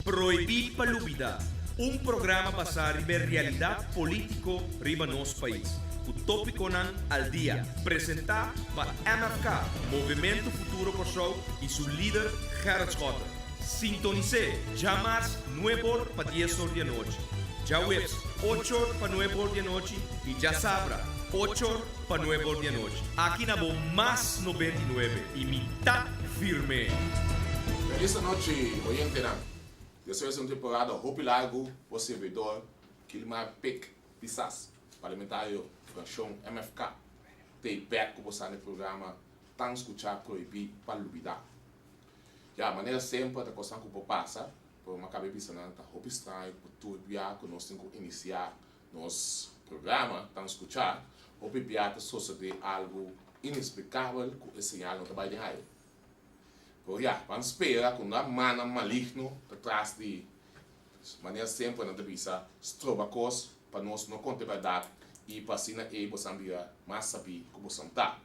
Prohibí pa Lubidá, un programa basá riba e realidat polítiko riba nos pais, ku tópikonan al dia, presentá pa MFK, Movementu Futuro Kòrsou, i su lider Gerrit Schotte. Sintonis'é djamars nueb'or pa dies'or di anochi, djaweps och'or pa nueb'or di anochi i djasabra och'or pa nueb'or di anochi. Aki na bo Mas 99 i mi ta firme! Felis anochi oyentenan. Despues di un temporada hopi largu bo sirbidor Kilmar Pik Pisas, parlamentario fraccion MFK, t'ei bek ku bo sa n'e programa tan skuchá Prohibí pa Lubidá. Ya, manera semper ta kosnan ku por pasa, pero mi a kaba e bisa nan ta hopi straño ku tur bia ku nos tin ku inisiá nos programa tan skuchá, hopi bia ta sosodé algu ineksplikabel ku e señal no ta bai den aire. Pero ya, ban spera ku no a mannan maligno ta tras di, manera semper nan ta bisa, stroba kos pa nos no konta e bèrdat i pa asina ei bosan bira mas sabí ku bosan ta.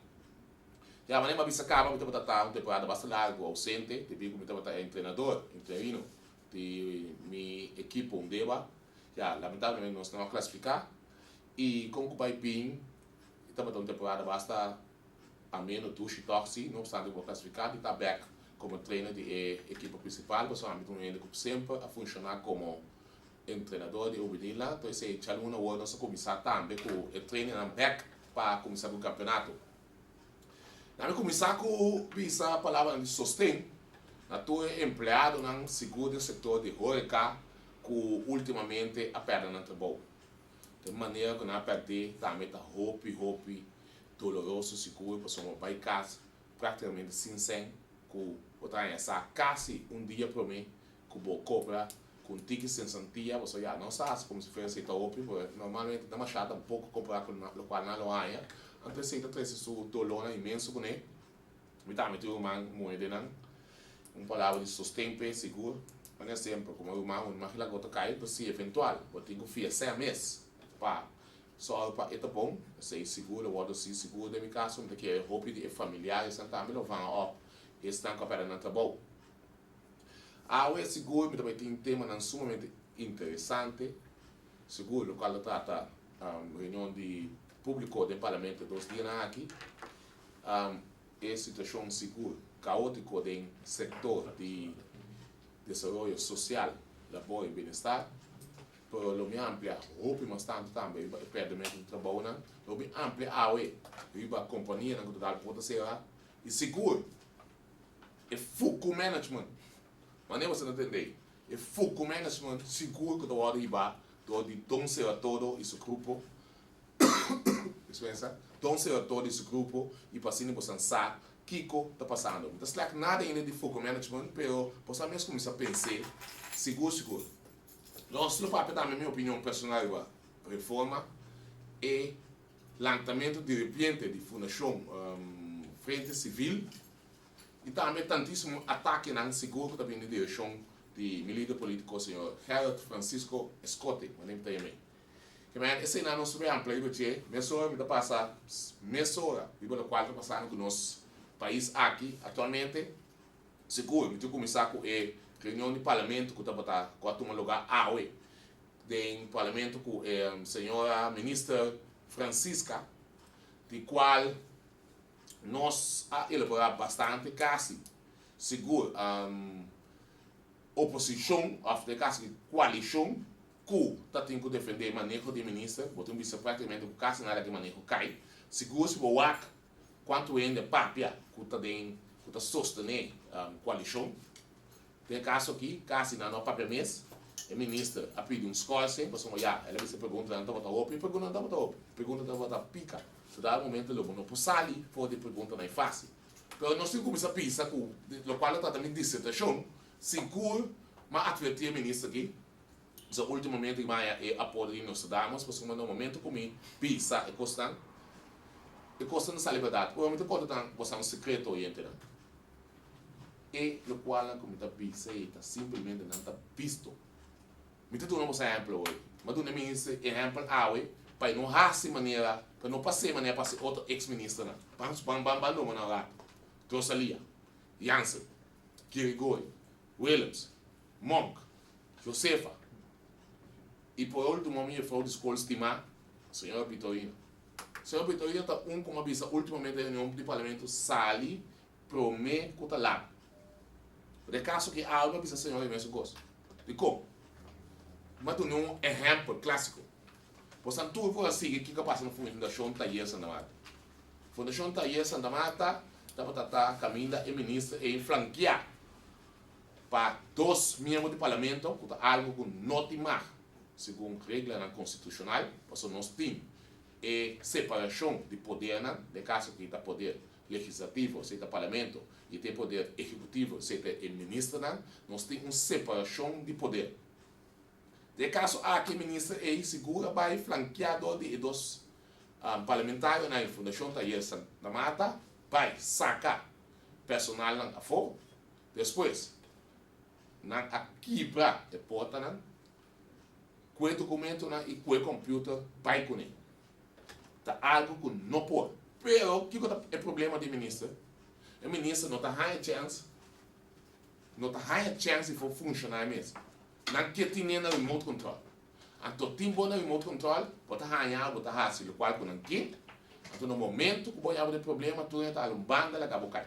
Ya, manera mi a bisa kaba, mi tabata ta un temporada basta largu ausente debí ku mi tabata e entrenador interino di mi ekipo Undeba. Ya, lamentablemente nos no a klasifiká i kon ku bai bin e tabata un temporada basta ameno, dushi tòg si, no opstante ku bo klasifiká mi ta bèk komo trainer di e ekipo prinsipal pasobra ami ta un hende ku semper a funshoná komo entrenador di Ubidila. Enton esei djaluna awor nos a kuminsá tambe ku e trainernan bèk pa kuminsá ku kampeonato. Nan a kuminsá ku bisa palabranan di sosten na tur e empleadonan sigur den sektor di horeca ku ultimamente a pèrdè nan trabou. Den manera ku nan a pèrdè tambe ta hopi hopi doloroso sigur pasobra bo bai kas praktikamente sin sèn ku bo ta haña sa kasi un dia promé ku bo kobra ku un tiki sensantia pasobra ya nos a hasi komo si fuera esei ta hopi pero normalmente demashado tampoko kompará ku lokual nan lo haña anto esei ta trese su dolornan inmenso kuné. Mi tambe tin ruman muhé den nan un palabra di sosten p'e sigur manera semper komo ruman un imagina ku bo ta kai pero si eventual bo tin ku fia sè mes pa sòru pa e ta bon esei sigur lo wòrdu si sigur den mi kaso mi ta kere hopi di e familiaresnan tambe lo vanga òp esnan ku a pèrdè nan trabou. Awe sigur mi ta bai tin temanan sumamente interesante, sigur lokual ta trata reunion di publiko den parlamento e dos dianan aki, e situashon sigur kaotiko den sektor di desaroyo sosial, labor i bienestar, pero lo mi amplia hopi mas tantu tambe riba e pèrdimento di trabounan, lo mi amplia awe riba kompanianan ku total por ta sera i sigur E fuku management, manera boso ta tende, e fuku management sigur ku ta wòrdu hibá dor di Don Seratodo i su grupo, dispensa, Don Seratodo i su grupo i pa asina boso sa kiko ta pasando. Mi ta slèk nada ainda di fuku management, pero boso a mes kuminsá pens'é sigur sigur. Nos lo papia tambe mi opinion personal riba reforma e lantamentu diripiente di Fundashon Frente Sivil. I tambe tantísimo atakenan sigur ku ta bini di direkshon di mi lider polítiko señor Gerrit Francisco Escote, manera mi ta yam'é. Ke manera eseinan nos ta amplia riba dje, mesora mi ta pasa mesora riba lokual ta pasando ku nos pais aki aktualmente. Sigur mi tin kuminsá ku e reunion di parlamento ku tabata ku a tuma lugá awe den parlamento ku e señora minister Francisca di kual Nos a elaborá bastante kasi sigur oposishon òf den kaso di koalishon ku ta tin ku defendé maneho di minister. Bo tin bisa práktikamente ku kasi nada di maneho kai. Sigur si bo wak kuantu hende papia ku ta den ku ta sostené koalishon. Den e kaso aki, kasi nan no a papia mes. E minister a pidi un schorsing pasobra ya el a bisa e preguntanan tabata hopi. E preguntanan tabata hopi. E pregunta tabata pika. So dado momento lo bo no por sali for di e preguntanan ei fácil. Pero nos tin cuminsa bisa cu locual lo trata mi disertacion, sigur m'a adverti e minister aki, pasobra ultimamente mi haya e apodo di Nostradamus, pasobra na momento cu mi bisa e cosnan, e cosnan ta sali berdad. Ora mi ta conta nan bosan un secreto, oyentenan. E lokualnan ku mi ta bisa ei ta simplemente nan ta bisto. Mi ta duna boso ehèmpel awe. Mi a duna e minister ehèmpel awe pa e no hasi manera, pa e no pas'é manera pa hasi otro eks ministernan. Ban ban ban ban numa nan rato. Rosalia, Jansen, Girigorie, Willems, Monk. Josefa. I por ultimo mi jefrouw di skol stimá, señora Pitorino. Señor Pitorino ta un ku mi a bisa ultimamente den reunion di parlamento sali promé ku ta lat. Den kaso ki awe mi a bisa señor e mesun kos. Dikon? Mi a duna un ehèmpel klásiko. Bosan tur por a sigui kiko a pasa na Fundashon Tayer Santa Marta. Fundashon Tayer Santa Marta tabata ta kaminda e minister ei flankeá pa dos miembro di parlamento ku ta algu ku no tin mag segun reglanan konstitushonal pasobra nos tin e separashon di podernan, den kaso aki ta poder legislativo, esei ta parlamento, i tin e poder ehekutivo, esei ta e ministernan, nos tin un separashon di poder. Den e kaso aki e minister ei sigur a bai flankeá dor di e dos parlamentarionan di Fundashon Tayer Santa Marta bai saka personalnan afó. Despues nan a kibra e portanan ku e dokumentonan i ku e kòmpiuter bai kuné. Ta algu ku no por. Pero kiko ta e problema di e minister? E minister no ta haña chèns, no ta haña chèns di for funshoná e mes. Nan ke tin'é na remote control. Anto tin bo na remote control, bo ta haña bo ta hasi lokual ku nan ke. Anto na momento ku bo haña bo den problema tur hende ta hala un banda laga bo kai.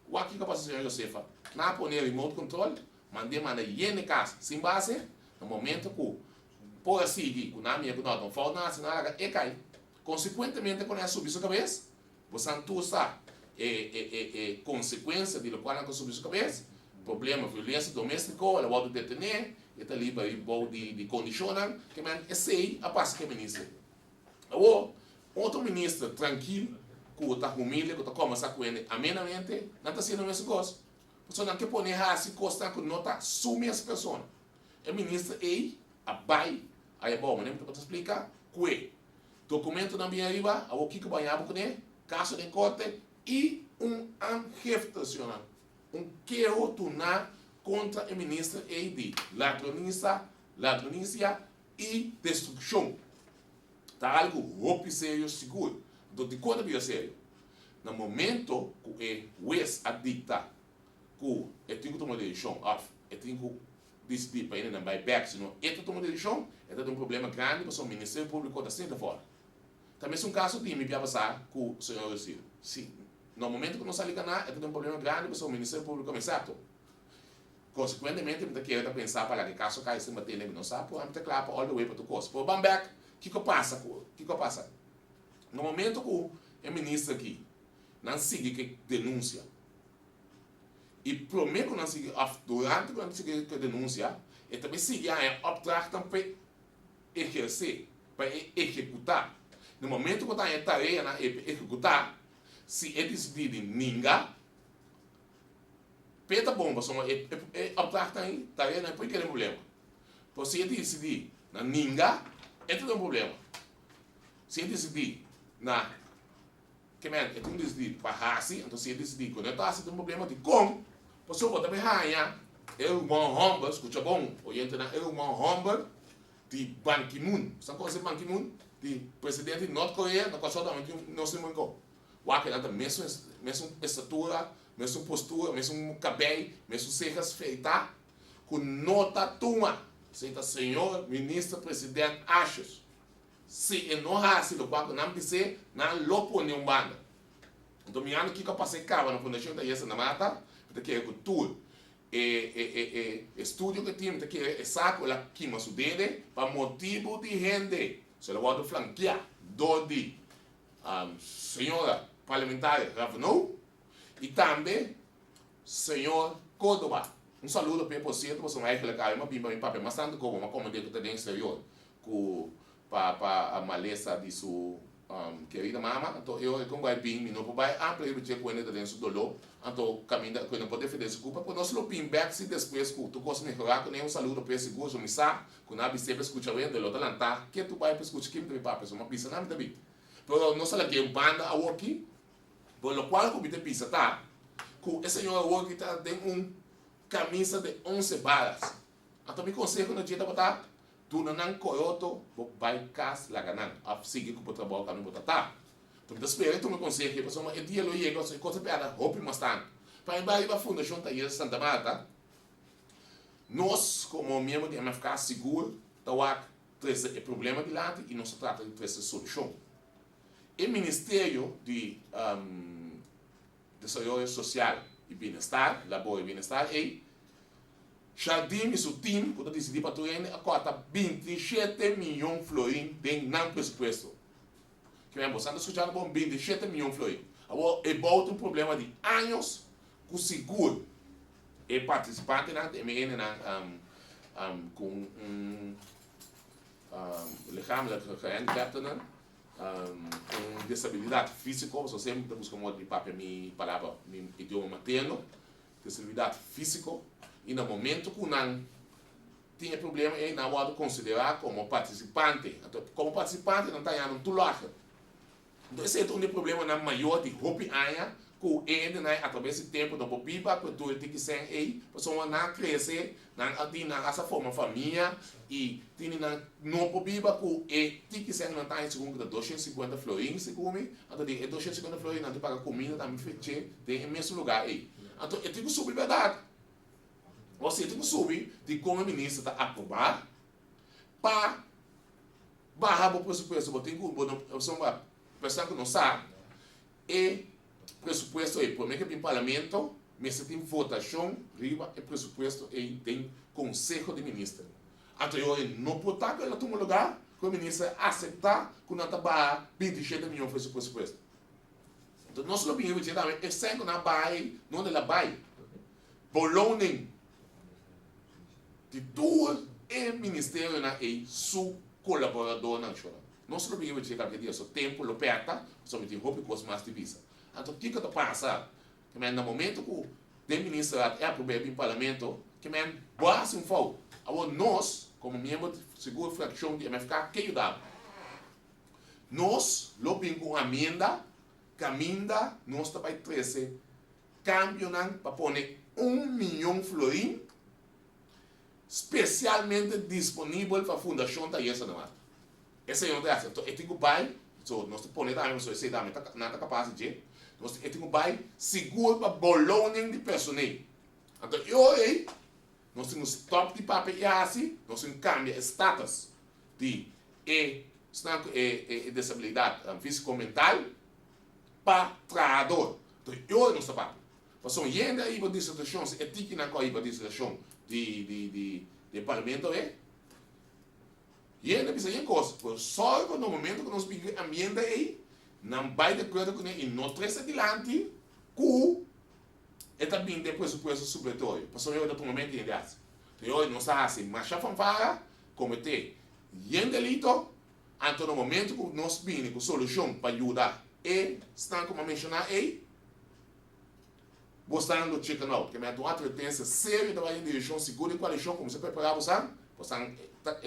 Wak kiko a pasa señor Josefa? Nan a pone remote control, mand'é manda yen e kas sin base, na momento ku por a sigui ku nan mira ku no ta un fout nan hasi nan a laga e kai. Konsekuentemente ku nan a subi su kabes, bosan tur sa e e e e konsekuensia di lokual nan ku subi su kabes, problema violensia domestiko, el a wòrdu detené, e ta liber riba bou di di kondishonnan, ke men esei a pasa ku e minister. Awor, otro minister trankil ku ta humilde, ku ta kòmbersá ku hende amenamente, nan ta hasiendo mesun kos. Pasobra nan ke pone hasi kosnan ku no ta su mes persona. E minister ei a bai aya bou, manera mi tabata splika, ku e dokumentonan bin ariba, awor kiko bo a yama kuné, kaso den korte i un aangifte, señornan, un keho tuná kontra e minister ei di ladronisa, ladronisia i destrukshon. Ta algu hopi serio sigur. Anto dikon ta bira serio? Na momento ku e hues a dikta ku e tin ku tuma desishon òf e tin ku disidí pa hende nan bai bèk si no e ta tuma desishon, e ta den un problema grandi pasobra Ministerio Públiko ta sinta fòra. Ta mesun kaso di mi bia pasá ku señor Rusil. Si na momento ku nos sali ganá e ta den un problema grandi pasobra Ministerio Públiko mester Konsekuentemente mi ta kere ta pensa pa laga e kaso kai sin batende mi no sa por mi ta kla pa all the way pa tur kos. Pero ban bek kiko pasa ku kiko a pasa? Na momento ku e minister aki nan sigui ku e denunsia i prome ku nan sigui of durante ku nan sigui ku e denunsia e ta bin sigui haña opdrachtnan pa e eherse, pa e ehekutá. Na momento ku ta haña tareanan e pa ehekutá si e disidí di ninga, P'e ta bon pasobra e e opdrachtnan ei tareanan ei por kere problema. Pero si e disidí na ninga, e ta den un problema. Si e disidí na ke men e tin disidí pa hasi, anto si e disidí ku no ta hasi ta un problema. Dikon? Pasobra bo ta bin haña e ruman hòmber, skucha bon oyentenan, e ruman hòmber di Ban Ki-moon. Bo sa konosé Ban Ki-moon? Di presidente di Nort Korea, na Kòrsou tambe tin nos tin buen. Wak nan ta mesun mesun estatura, mesun postura, mesun kabei, mesun sejas feitá, ku no ta tuma. Esei ta señor Minister President Asjes. Si e no hasi lokual ku nan bis'é, nan lo pone un banda. Anto mirando kiko a pasa e kaba na Fundashon Taller Santa Marta, mi ta kere ku tur e e e e estudio ku e tin, mi ta kere e sa ku el a kima su dede pa motibu di hende. So el a wòrdu flankeá dor di Señora Parlamentaria Raveneau y tambe Señor Cordoba. Un saludo p'e por cierto pasobra eigenlijk awe m'a bin pa mi papia mas tanto como m'a comprende cu ta den exterior cu pa pa malesa di su querida mama. Anto e ora cu mi bai bin mi no por bai amplia riba dje cu hende ta den su dolor anto caminda cu e no por defende su culpa pero nos lo bin bek si despues cu tur cos mehora cune. Un saludo p'e sigur so mi sa cu nan a bis'e pa scucha wende lo ta lanta ke tu bai pa scucha ki mi ta bin papia so m'a bisa nan mi ta bin. Pero nos a lag'é un banda awoki, pero lokual ku mi ta bisa ta ku e señor awoki ta den un kamisa de onse baras. Anto mi konseho na dje tabata, duna nan koroto, bo bai kas laga nan, òf sigui ku bo trabou kami bo ta ta. Anto mi ta spera e tuma e konseho ei pasobra e dia lo yega pasobra e kos a pèrdè hopi mas tantu. Pa mi bai riba Fundashon Tayer Santa Marta. Nos komo miembro di MFK sigur ta wak trese e problema dilanti i nos ta trata di trese solushon. E Ministerio di Desaroyo Sosial i Bienestar, Labor i Bienestar ei, Jardim i su tim ku ta disidí pa tur hende a kòrta 27 miyon florin den nan presupuesto. Kimen boso a skuchando bon? 27 miyon florin. Awor e bou ta un problema di años ku sigur e partisipantenan, e hendenan ku un lichamelijk gehandicaptenan, un desabilidat físiko, pasobra semper mi ta buska modo di papia mi palabra, mi idioma materno, desabilidat físiko, i na momento ku nan tin e problema ei, nan a wòrdu konsiderá komo partisipante. Anto, komo partisipante nan ta haña un toelage. Anto esei ta un di e problemanan mayor di hopi aña ku e hendenan atraves di tempu no por biba ku e tur e tiki sèn ei, pasobra nan a krese, nan a tin nan hasta forma famia i tin di nan no por biba ku e tiki sèn ku nan ta haña segun ku ta 250 florin segun mi, anto di e 250 florin nan tin paga kuminda tambe feche den e mesun lugá ei. Anto e tin ku subi bèrdat? Bo si e tin ku subi dikon e minister ta aprobá pa Baha bo presupuesto, bo tin ku bo no pasobra personan ku no sa e presupuesto ei prome ke bin parlamento mester tin votashon riba e presupuesto ei den konseho di minister. Anto e ora ei no por ta ku el a tuma lugar ku e minister a asepta ku nan ta baha 27 miyon for su presupuesto. Anto nos lo bin riba dje tambe e sèn ku nan a baha ei no el a bai. Beloning di tur e ministerionan ei su kolaboradornan shona. Nos lo bin riba dje kalke dia, so tempu lo pèrta, pasobra mi tin hopi kos mas di bisa. Anto kiko ta pasa? Ke men na momento ku den ministerraad e aprob'é bin parlamento, ke men bo a hasi un fout. Awor nos, komo miembro di sigur frakshon di MFK, ke yuda bo. Nos lo bin ku un amienda kaminda nos ta bai trese Kambionan pa pone un miyon florin spesialmente disponibel pa Fundashon Tayer Santa Marta. Esei no ta hasi. Anto e tin ku bai, so nos ta pone tambe pasobra esei tambe ta nan ta kapas di dje. Nos e tin ku bai sigur pa boloning di personeel. Anto e ora ei nos tin ku stòp di papia i hasi, nos tin ku kambia e status di e esnan ku e desabilidat físiko mental pa trahador. Enton e ora nos ta papia. Pasobra yende a hiba disertashon, si e tikinan ku a hiba disertashon di di di di e parlamento e, yende a bisa yen kos, pero sòru ku na momento ku nos bini ku e ambiente ei, nan bai di akuerdo kuné i no trese dilanti ku e ta bini den presupuesto supletorio. Pasobra e ora ta tuma mente yende hasi. Enton e ora nos a hasi masha fanfara, kometé yen delito, Anto na momento ku nos bini ku solushon pa yuda e snan ku mi a menshoná ei, bosnan lo chicken out. Ke mi a duna atvertensia serio ta bai den direkshon sigur di koalishon, kuminsá prepará bosan, bosan ta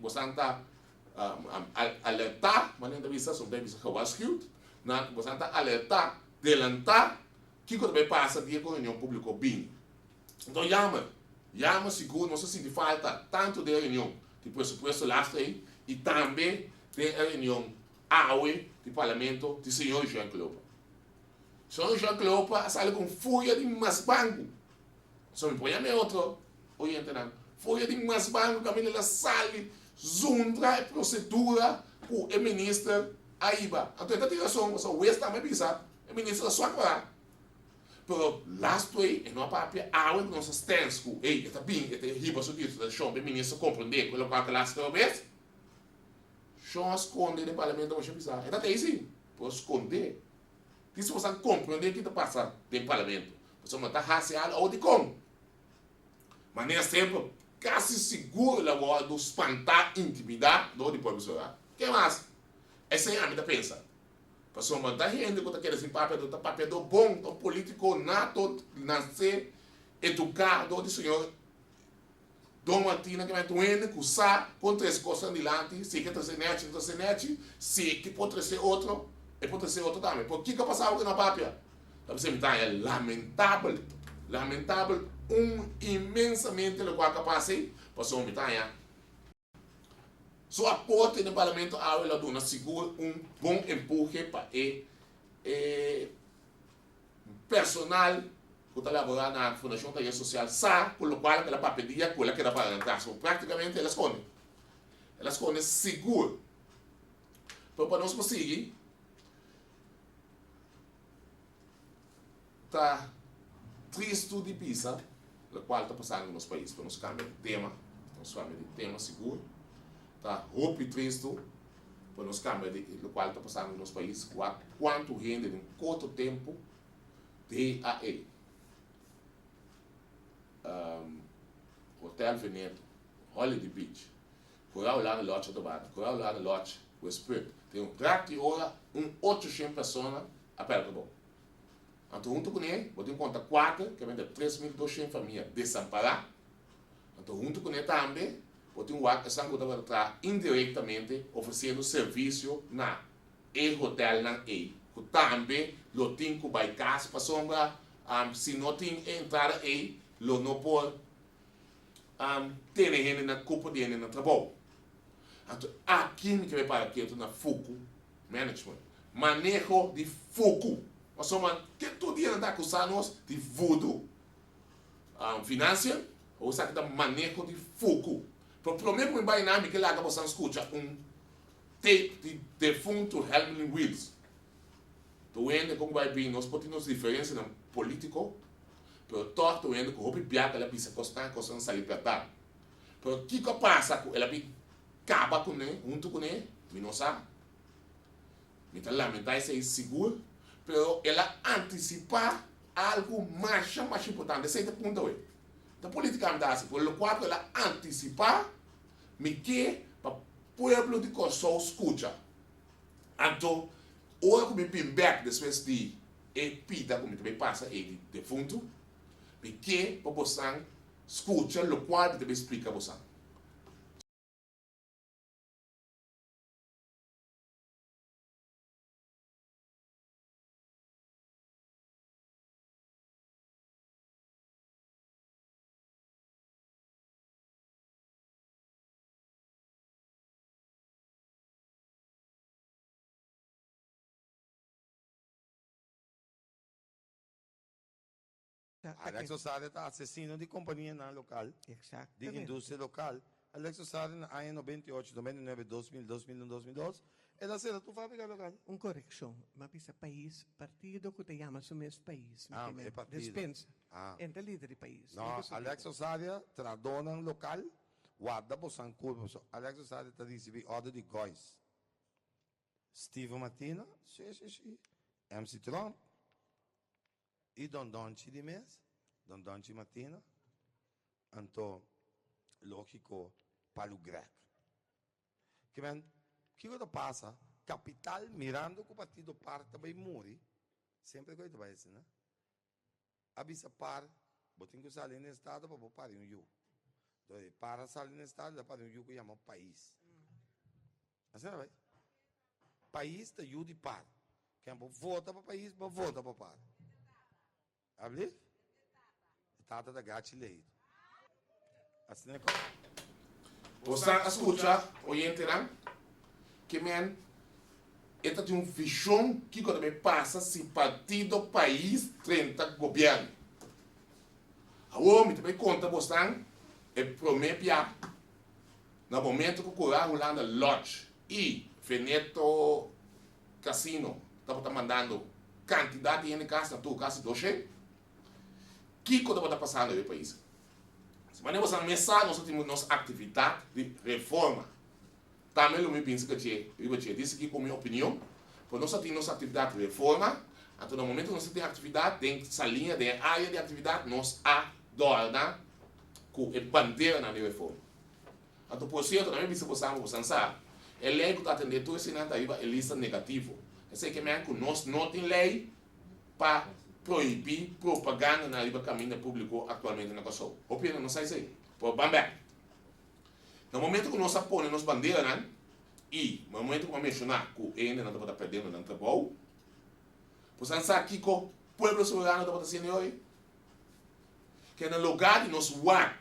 bosan ta alertá, manera nan ta bisa, soms bisa gewaarschuwd, nan bosan ta alertá, delantá kiko ta bai pasa dia ku reunion públiko bini. Anto yama, yama sigur nos a sinti falta tantu den e reunion di presupuesto lastu ei i tambe den e reunion awe di parlamento di señor Jean Cleopa. Señor Jean Cleopa a sali ku un furia di mas bangu. So mi por yama e otro oyentenan. Furia di mas bangu kaminda el a sali zundra e prosedura ku e minister a hiba. Anto e ta tin rason pasobra wes tambe a bisa e minister ta swak para. Pero last way e no a papia awe ku nos a stens ku ey e ta bin e ta hiba su disertashon pa e minister komprende ku e lokual ta last otro bes. Shon a skonde den parlamento moshe bisa e ta tei si pero skonde. Tin si boso a komprende ki ta pasa den parlamento pasobra ta hasi algo awo dikon? Manera semper kasi sigur el a wòrdu spantá intimidá dor di pueblo sora. Ke mas? Esei ami ta pensa. Pasobra ta hende ku ta kere sin papia ta papiadó bon, ta un polítiko nato, nasé, eduká dor di señor Don Martina ke mester un hende ku sa kon trese kosnan dilanti, si e ke trese nèchi e ta trese nèchi, si e ke por trese otro e por trese otro tambe. Por kiko a pasá ku e no a papia? Ta bisa mi ta haña lamentabel, lamentabel un inmensamente lokual ku a pasa ei, pasobra mi ta haña. Su aporte den Parlamento awe lo a duna sigur un bon empuje pa e personal. ku ta laborá na Fundashon Tayer Sosial sa ku lokual ku el a papia dia ku el a keda para nan tras. Práktikamente el a skonde. El a skonde sigur. Pero pa nos por sigui ta tristu di bisa lokual ta pasando ku nos pais. Pa nos kambia di tema, nos kambia di tema sigur. Ta hopi tristu pa nos kambia di lokual ta pasando ku nos pais. Wak kuantu hende den korto tempu DAE, Hotel Veneto, Holiday Beach, Corral Holanda Lodge Otobanda, Corral Holanda Lodge Westpunt, den un rat di ora un ochoshen persona a pèrdè trabou. Anto huntu kuné bo tin konta kuater, ke benta 3200 famia desampará. Anto huntu kuné tambe bo tin wak esnan ku tabata traha indirektamente ofresiendo servisio na e hotelnan ei ku tambe lo tin ku bai kas pasobra si no tin e entrada ei lo no por tene hende na kupo di hende na trabou. Anto aki mi ke bai para ketu na fuku management, maneho di fuku pasobra ke tur dia nan ta akusa nos di voodoo financiën awor esaki ta maneho di fuku. Pero prome ku mi bai nan mi ke laga bosan skucha un Tape di defuntu Helmlin Wiels. Ta un hende kon ku bai bin, nos por tin nos diferensianan politiko, pero tòg ta un hende ku hopi biaha el a bisa kosnan, kosnan sali bèrdat. Pero kiko a pasa ku el a bin kaba kuné, huntu kuné, mi no sa. Mi ta lamentá esei sigur, pero el a antisipá algu masha masha importante. Esei ta punto awe. Ta politika mi ta hasi, pero lokual ku el a antisipá, Mi ke pa pueblo di Kòrsou skucha. Anto, ora ku mi bin bèk despues di e pida ku mi ta bai pasa ei di defuntu, mi ke pa bosan skucha lokual mi ta bai splika bosan. Alex Osaria ta asesino di kompanianan lokal, di industria lokal. Alex Osaria na aña 98, 99, 2000, 2001, 2002, el a sera tur fabrika lokal. Un korekshon, mi a bisa pais, partido ku ta yama su mes pais, mi Ah, ke e men partido. despensa. Ah. En ta lider di pais. No, mi ke su Alex lider. Osaria, trahadónan lokal, Warda bosan kurpa pasobra Alex Osaria ta risibí òrdu di Gois. Steven Martina, si si si, MC Trump i Don Donchi di mes, Don Donchi Martina, anto lógiko Palu Greg. Ke men, kiko ta pasa? Kapital mirando ku partido par ta bai muri, semper ku e ta bai asina, A bisa par, bo tin ku sali na estado pa bo pari un yu. Entonces e par a sali na estado, el a pari un yu ku yama pais. Asina bai. Pais ta yu di par. Ken bo vota pa pais, bo vota pa par. Alblief? E tata ta gachi leid. Asina e kos. Bosan a skucha, oyentenan? Ke men e ta tin un vishon kiko ta bay pasa si Partido Pais drenta gobièrnu. Awor mi ta bay konta bosnan e promé bia na momento ku Kura Hulanda Lodge i Veneto Casino tabata mandando kantidat di hende kas na tur kasi doshen. Kiko tabata pasando den e pais? Si manera boso a mesa nos a tin nos actividad di reforma. Tambe lo mi binse ka dje riba dje disi ki ku mi opinion, pero nos a tin nos actividad di reforma, anto na momento ku nos a tin actividad den saliña den e area di actividad nos a dorna ku e banderanan di reforma. Anto por cierto tambe bisa bosan ku bosan sa e ley ku ta atende tur eseinan ta riba e lista negativo. Esei ke men ku nos no tin ley pa prohibí propagandanan riba kaminda públiko aktualmente na Kòrsou. Hopi hende no sa esei. Pero ban bèk. Na momento ku nos a pone nos banderanan i na momento ku mi a menshoná ku e hendenan tabata pèrdendo nan trabou, pues nan sa kiko Pueblo Soberano tabata hasiendo e ora ei? Ke na lugá di nos wak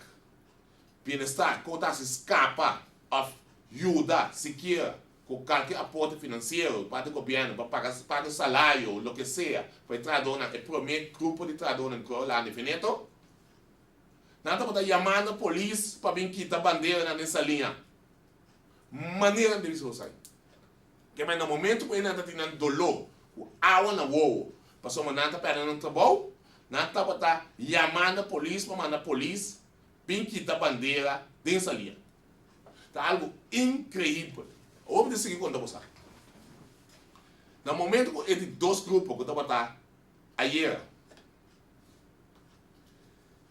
bienestar, kon ta hasi skapa òf yuda sikiera. ku kalke aporte finansiero di parti gobièrnu pa paga paga salario o loke sea pa e trahadónan, e promé grupo di trahadónan ku a Hulanda Veneto, nan tabata yamando polis pa bin kita banderanan den Saliña. Manera nan debí sa. Ke men na momento ku e nan ta tin nan doló ku awa na wowo pasobra nan ta pèrdè nan trabou, nan tabata yamando polis pa manda polis bin kita bandera den Saliña. Ta algu inkreibel. Awor mi ta sigui konta boso. Na momento ku e di dos grupo ku tabata ayera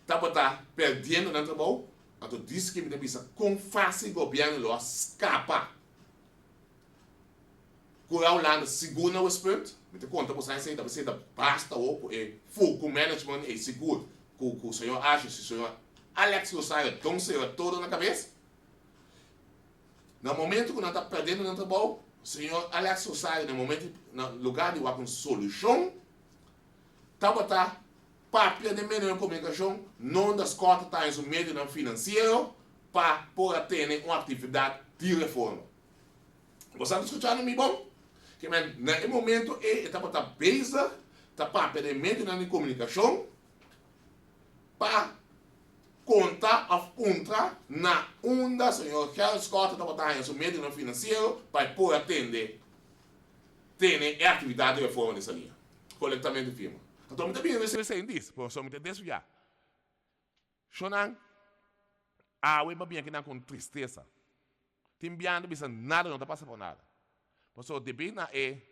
tabata perdiendo nan trabou, anto diski mi ta bisa kon fásil gobièrnu lo a skapa ku Hulanda sigur na Westpunt. Mi ta konta boso esei ta bisei ta basta awor ku e fuku management ei sigur ku ku señor Asjes i señor Alex Rosario don sera todo na kabes. Na momento ku nan ta perdiendo nan trabou, señor Alex Rosario na momento na lugar di wak un solushon tabata papia den medionan di komunikashon nonda Scott ta haña su medionan finansiero pa por a tene un aktividat di reforma. Bo sa ta skuchando mi bon? Ke men na e momento ei e tabata bezig ta papia den medionan di komunikashon pa konta òf puntra na unda señor Gerrit Schotte tabata haña su medionan finansiero pa e por a tende tene e aktividat di reforma di Saliña. Kolektamentu firma. Anto mi ta bini risibi esei dis, pero mi ta desviá. Shonnan, awe mi a bini akinan ku un tristesa. Tin biaha ta bisa nada no ta pasa por nada. Pasobra debí na e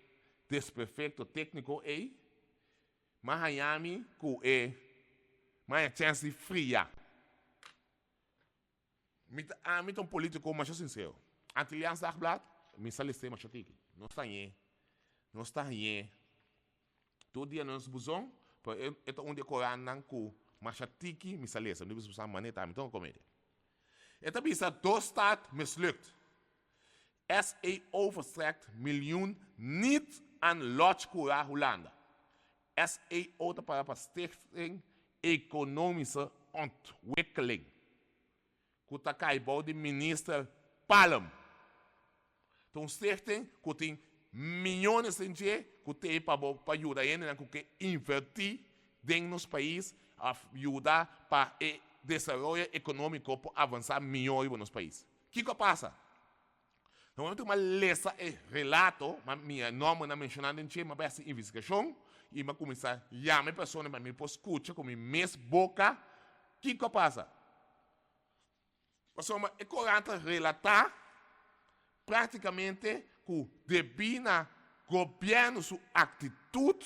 desperfecto técnico ei, m'a haña mi ku e m'a haña chèns di fria. Mi ta ami ta un polítiko masha sinsero. Antilliaans Dagblad, mi sa list'é masha tiki. Nos ta hañ'é, nos ta hañ'é tur dia na nos buzon, pero e e ta un di e korannan ku masha tiki mi sa lesa. Mi ta bisa boso manera ta, mi ta un komedia. E ta bisa Doorstart mislukt. SAO verstrekt miljoen niet aan Lodge Cura Hulanda. SAO ta para pa Stichting Economische Ontwikkeling, ku ta kai bou di Minister Palm. Ta un stichting ku tin miyones den dje ku t'ei pa bo pa yuda hendenan ku ke invertí den nos pais òf yuda pa e desaroyo ekonómiko por avansá mihó riba nos pais. Kiko a pasa? Na momento ku mi a lesa e relato, mi a mira e nòmbernan menshoná den dje, mi a bai hasi investigashon i mi a kuminsá yama e persona pa mi por skucha ku mi mes boka kiko a pasa. Pasobra e Koran ta relatá práktikamente ku debí na gobièrnu su aktitut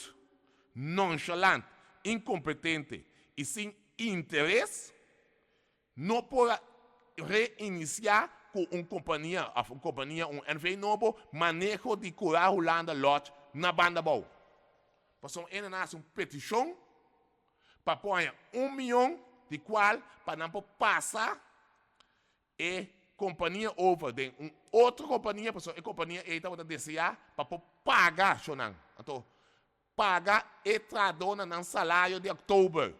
nonshalant, inkompetente i sin interes, no por a reinisiá ku un kompania òf un kompania, un NV nobo, maneho di Kurá Hulanda Lodge na Banda Bou. Pasobra e nan a hasi un petishon pa por haña un mion di kual pa nan por pasa e kompania over den un otro kompania pasobra e kompania ei tabata deseá pa por paga shonnan. Anto paga e trahadónan nan salario di òktober.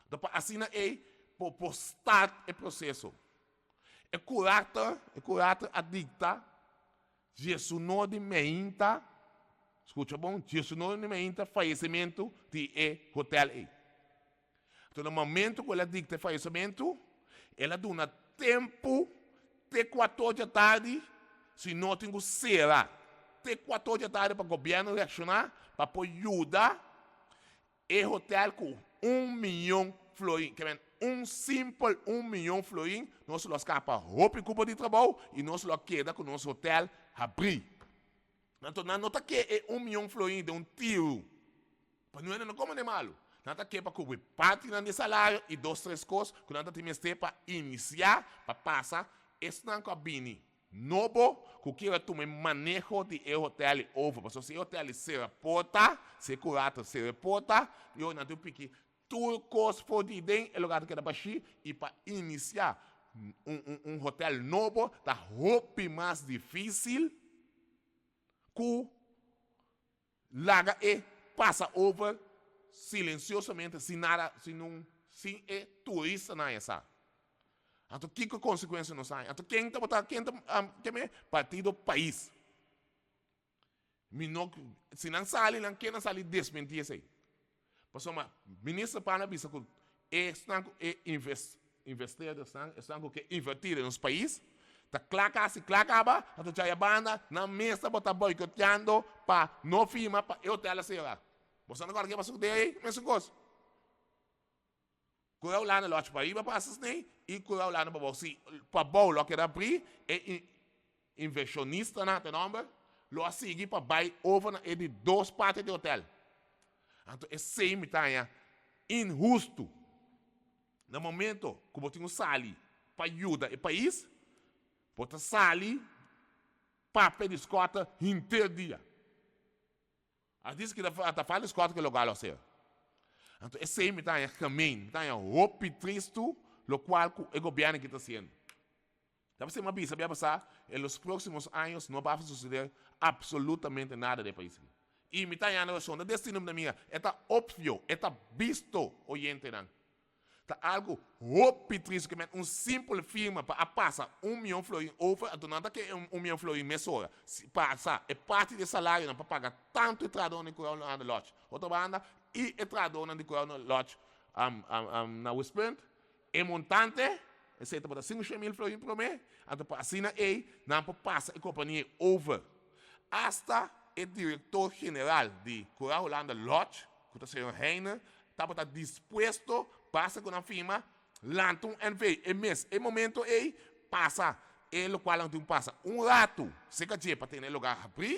Anto pa asina ei por por start e proseso. E kurator, e kurator a dikta Diesunor di meinta, skucha bon, diesunor di meinta fayesimentu di e hotel ei. Anto na momento ku el a dikta e fayesimentu, el a duna tempu te kuator dja tardi, si no tin ku sera te kuator dja tardi pa gobièrnu reakshoná pa por yuda E hotel ku un miyon florin, ke men un simpel un miyon florin, nos lo a skapa hopi kupo di trabou i nos lo a keda ku nos hotel habrí. Anto nan no ta ke e un miyon florin den un tiru, pa nu hende no komo den malu. Nan ta ke pa kubri partinan di salario i dos tres kos ku nan ta tin mester pa inisiá, pa pasa esnan ku a bini Nobo ku kier a tuma e maneho di e hotel i over, pasobra si e hotel i sera porta, si e kurator sera e porta, yo nan tin piki tur kos for di den, e lugar ta keda bashí i pa inisiá un un un hotel nobo ta hopi mas difísil ku Laga e pasa over silenciosamente sin nada, sin un, sin e turistanan a sa. Anto kiko konsekuensia nos haña? Anto ken tabata ken ta ke me partido pais? Mi no si nan sali nan ken a sali desmentí esei. Pasobra minister Pan a bisa ku esnan ku e inves investeerdersnan esnan ku ke invertí den nos pais ta kla kasi kla kaba anto djaya banda nan mes tabata boikoteando pa no firma pa e hotel a sera. Boso no kòrda ke pasó ku den ei? Mesun kos. Kura Hulanda lo haci pariba pasa snei y kura Hulanda pabou. Si pabou lo a keda abri, e inversionistanan, ta e nomber, lo a sigui pa bay over na e di dos parti di hotel. Anto esey mi ta haña inhusto. Na momento cu bo tin un sali pa yuda e pais, bo ta sali papia di skota henter dia. A dice ki ta fali skòt ke logal osea. Anto esei mi ta haña gemeen, mi ta haña hopi tristu lokual ku e gobièrnu aki ta hasiendo. Ta p'esei mi a bisa bia pasá, en los próximos años no va a suceder absolutamente nada den e pais aki. I mi ta hañando rason, ta destino mi ta mira, e ta opvio, e ta bisto, oyentenan. Ta algu hopi tristu ke men un simpel firma pa a pasa un mion florin over, anto nan ta ke un mion florin mesora. Si pasa e parti di e salarionan pa paga tantu e trahadónan di Corona Anda Lodge otro banda i e trahadónan di Corona Lodge na Westpunt, e montante esei tabata sinku mil florin promé, anto pa asina ei nan por pasa e kompania ei over. Asta e direktor general di Corona Holanda Lodge, ku ta señor Heine, tabata dispuesto basta ku nan firma lanta un NV e mes e momento ei pasa e lokual nan tin pasa un ratu serka dje pa tene e lugar habrí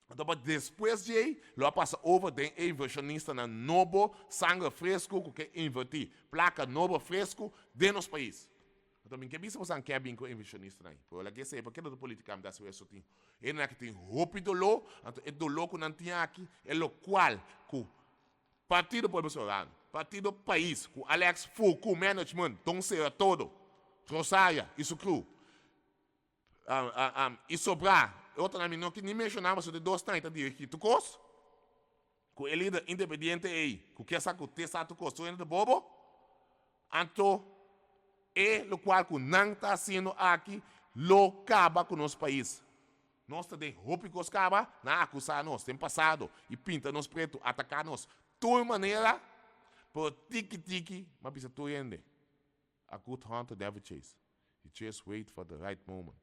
anto pa despues djei lo a pasa over den e invershonistanan nobo sangre fresku ku ke invertí plaka nobo fresku den nos pais. Anto mi ke bisa boso ke a bin ku invershonistanan ei pero lake esei pakindo ta politica mi ta hasi eso tin hendenan ki tin hopi doló anto e doló ku nan tin aki e lokual ku Partido Pueblo Soberano, Partido Pais ku Alex Fu ku management Don Sera Todo, Rosaria y su crew y sobrá e otronan mi no ke ni menshoná pasobra e dosnan ei ta dirigí tur kos ku e lider independiente ei ku ke sa ku te sa tur kos tur hende ta bobo anto e lokual ku nan ta hasiendo aki lo kaba ku nos pais. Nos ta den hopi kos kaba, nan a akusá nos den pasado i pinta nos pretu, ataká nos tur manera, pero tiki tiki m'a bisa tur hende, A good hunter never chase, he just wait for the right moment.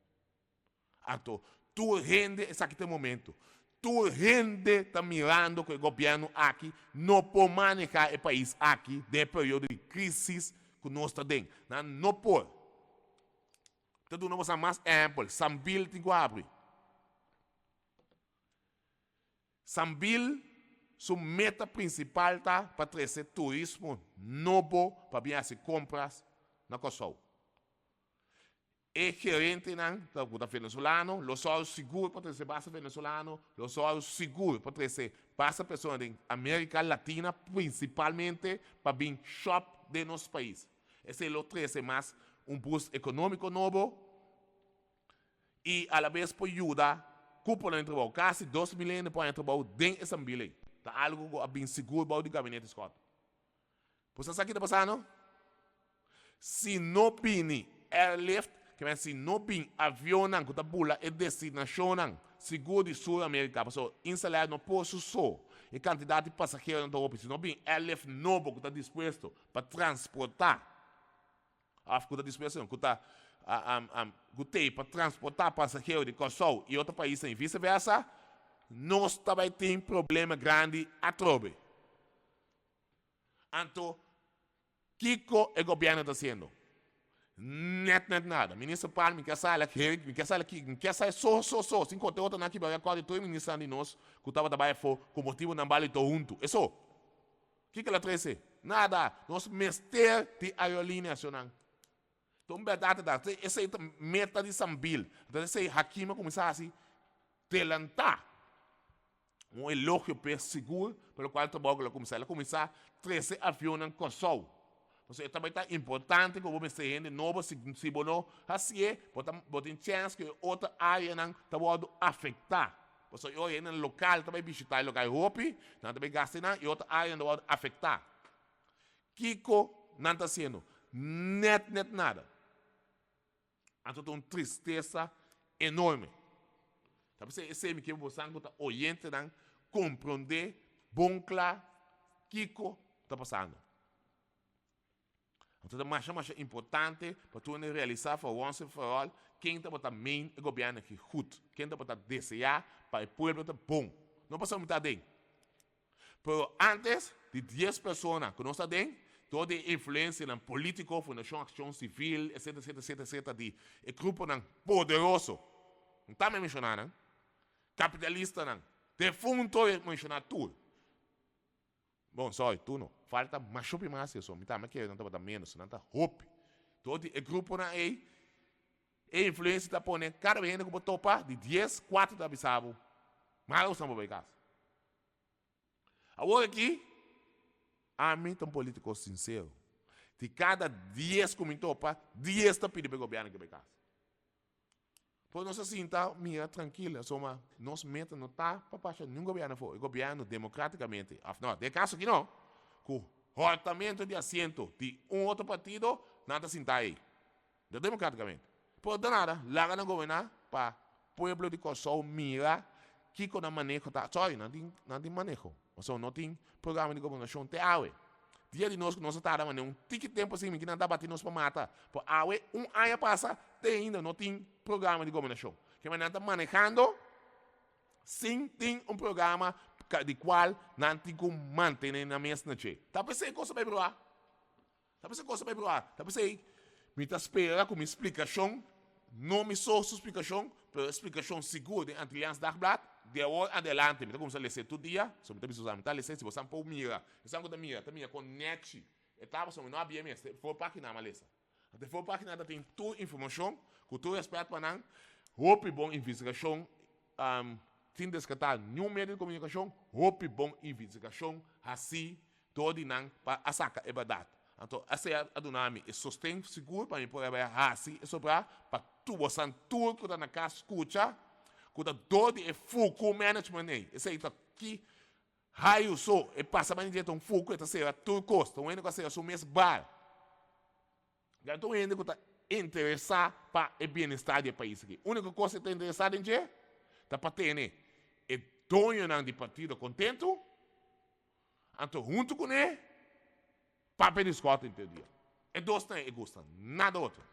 Anto tur hende esaki ta e momento, tur hende ta mirando ku e gobièrnu aki no por manehá e pais aki den e periodo di krisis ku nos ta den, nan no por. Ta duna boso mas ehempel, Sambil tin ku habri. Sambil su meta prinsipal ta pa trese turismo nobo pa bin hasi kompras na Kòrsou. E gerentenan ku ta venezolano lo sòru sigur pa trese basta venezolano, lo sòru sigur pa trese basta persona den Amerika Latina prinsipalmente pa bin shòp den nos pais. Esei lo trese mas un boost ekonómiko nobo i alabes por yuda kuponan di trabou. Kasi 2000 hende por haña trabou den e sambil ei. Ta algu ku a bin sigur bou di gabinete Schotten. Bo sa sa ki ta pasá no? Si no bini airlift, ke men si no bin avionnan ku ta bula e destinashonnan sigur di Sur Amerika, pasobra Insel Air no por su so, e kantidat di pasaheronan ta hopi. Si no bin airlift nobo ku ta dispuesto pa transportá òf ku ta dispuesto ku ta ku t'ei pa transportá pasahero di Kòrsou i otro paisnan i vise versa, nos ta bai tin problema grandi atrobe. Anto kiko e gobièrnu ta hasiendo? Nèt nèt nada. Minister Palm mi ke sali ak Herrick mi ke sali aki mi ke sali so so so sin konta e otronan ki bai akòrdi tur e ministernan di nos ku tabata bai afó ku motibu nan bali tur huntu. Eso. Kiko el a trese? Nada. Nos mester di aerolineacionnan. Ta un berdad ta da. Esei ta meta di Sambil. Entonces esei Hakim a cuminsa haci delanta. Un elogio p'e sigur pa locual trabou cu el a cuminsa. El a cuminsa trece avionnan Corsou. Pasobra e ta bay ta importante cu bo mester hende nobo. Si bo no hacié, bo ta bo tin chance cu e otro areanan ta wordo afecta. Pasobra e ora hendenan lokal ta bai bishitá e lugar hopi, nan ta bai gasta einan i otro áreanan ta wòrdu afektá. Kiko nan ta hasiendo? Nèt nèt nada. Anto ta un tristesa enorme. Ta p'esei esei mi ke bosan ku ta oyentenan komprondé bon kla kiko ta pasando. Anto ta masha masha importante pa tur hende realisá for once and for all ken tabata main e gobièrnu aki goed, ken tabata deseá pa e pueblo ta bon. No pasobra mi ta aden. Pero antes di dies persona ku nos ta aden, dor di e influensianan polítiko, Fundashon Akshon Sivil, etcetera, etcetera, etcetera, etcetera, di e gruponan poderoso, no ta mi menshoná nan, kapitalistanan, defunto e menshoná tur. Bon, sorry, tur no. Falta mas hopi mas eso. Mi tambe kere nan tabata menos, nan ta hopi. Dor di e gruponan ei, e influensia ta pone kada bes hende ku bo topa, di dies, kuater ta bisa bo, Mara bo bo bai kas. Awor aki, ami ta un politico sincero. Di kada dies ku mi topa, dies ta pidi pa e gobièrnu ke bai kas. Por nos a sinta mira trankil, asoma nos meta no ta pa pasha niun gobièrnu afó. E gobièrnu demokratikamente, òf no, den e kaso aki no, ku hòrtamentu di asiento di un otro partido, nan ta sinta ei. No demokratikamente. Por ta nada, laga nan goberná pa pueblo di Kòrsou mira kiko nan maneho ta. Sorry, nan tin, nan tin maneho. Pasobra no tin programa di gobernashon te awe. Dia di nos ku nos a tarda manera un tiki tempu asin mi kinan ta bati nos pa mata. Por awe un aña pasa te ainda no tin programa di gobernashon. Ke manera nan ta manehando sin tin un programa di kual nan tin ku mantene nan mes na dje. Ta p'esei kos a bai bruha. Ta p'esei kos a bai bruha. Ta p'esei mi ta spera ku mi splikashon, no mi so su splikashon, pero e splikashon sigur den Antilliaans Dagblad, di awor adelante mi ta kuminsá les'é tur dia, so mi ta bisa boso mi ta les'é, si boso por mira, esan ku ta mira, ta mira kon nèchi e ta, pasobra mi no a bia mes, te for página mi a lesa. Te for página ta tin tur informashon, ku tur rèspèt pa nan, hopi bon investigashon, sin deskartá niun medio di komunikashon, hopi bon investigashon hasí Dor di nan pa a saka e bèrdat. Anto esei a duna mi e sosten sigur pa mi por a bai hasi e sobrá pa tur bosan tur ku ta na kas skucha ku ta dor di e fuku management ei. Esei ta ki hayu so e pasa bai dje ta un fuku e ta sera tur kos. Ta un hende ku a sera su mes bar. Ya ta un hende ku ta interesá pa e bienestar di e pais aki. Úniko kos e ta interesá den dje ta pa tene e doñonan di partido kontentu. Anto huntu kuné, papia di Scott henter dia. E dosnan e gusta, nada otro.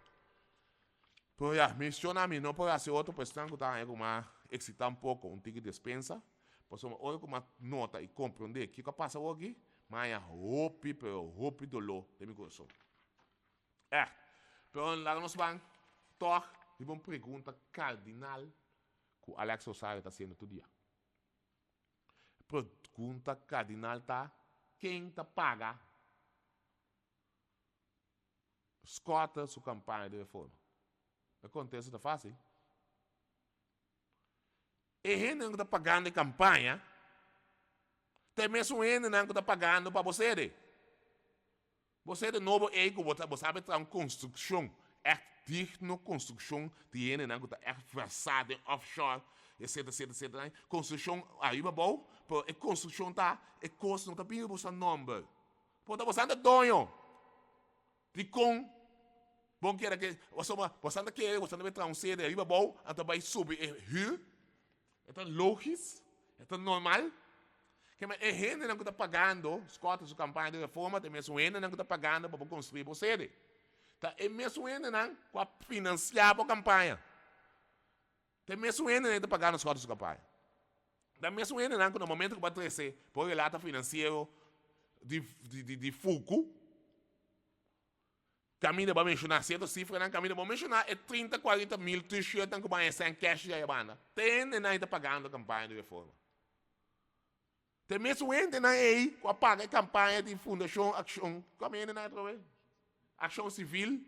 Pero ya, mi shona mi no por hasi otro pa esnan ku ta haña ku m'a eksitá un poko un tiki despensa, pasobra ora ku m'a nota i komprondé kiko a pasa awor aki, m'a haña hopi pero hopi doló den mi kurason. Ègt. Pero laga nos ban tòg riba un pregunta kardinal ku Alex Rosario ta hasiendo tur dia. Pregunta kardinal ta, ken ta paga Schotte su kampaña di reforma? E kontesta ta fásil. E hendenan ku ta pagando e kampaña ta e mesun hendenan ku ta pagando pa bo sede. Bo sede nobo ei ku bo ta bo sabe traha un konstrukshon ègt digno konstrukshon di hendenan ku ta ègt versá den offshore etcetera etcetera etcetera konstrukshon ariba abou pero e konstrukshon ta e kos no ta bini boso nòmber por ta boso ta doño dikon bo kere ke pasobra boso ta kere boso ta bai traha un sede ariba abou anto bai subi e hür E ta logis? E ta normal? Kema e hendenan ku ta pagando Scott su kampaña di reforma ta e mesun hendenan ku ta pagando pa bo konstruí bo sede. Ta e mesun hendenan ku a finansiá bo kampaña. Ta e mesun hendenan ku ta pagando Scott su kampaña. Ta e mesun hendenan ku na momento ku bo a trese bo relata finansiero di di di fuku, Caminda bo a menciona cierto cifranan, caminda bo a menciona e 30, 40 mil t-shirtnan cu bo a haya en cash di aya banda. Te hendenan ei ta pagando campaña di reforma. Te mesun hendenan ei cu a paga e campaña di Fundacion Accion, cua mi hendenan atrobe? Accion Civil,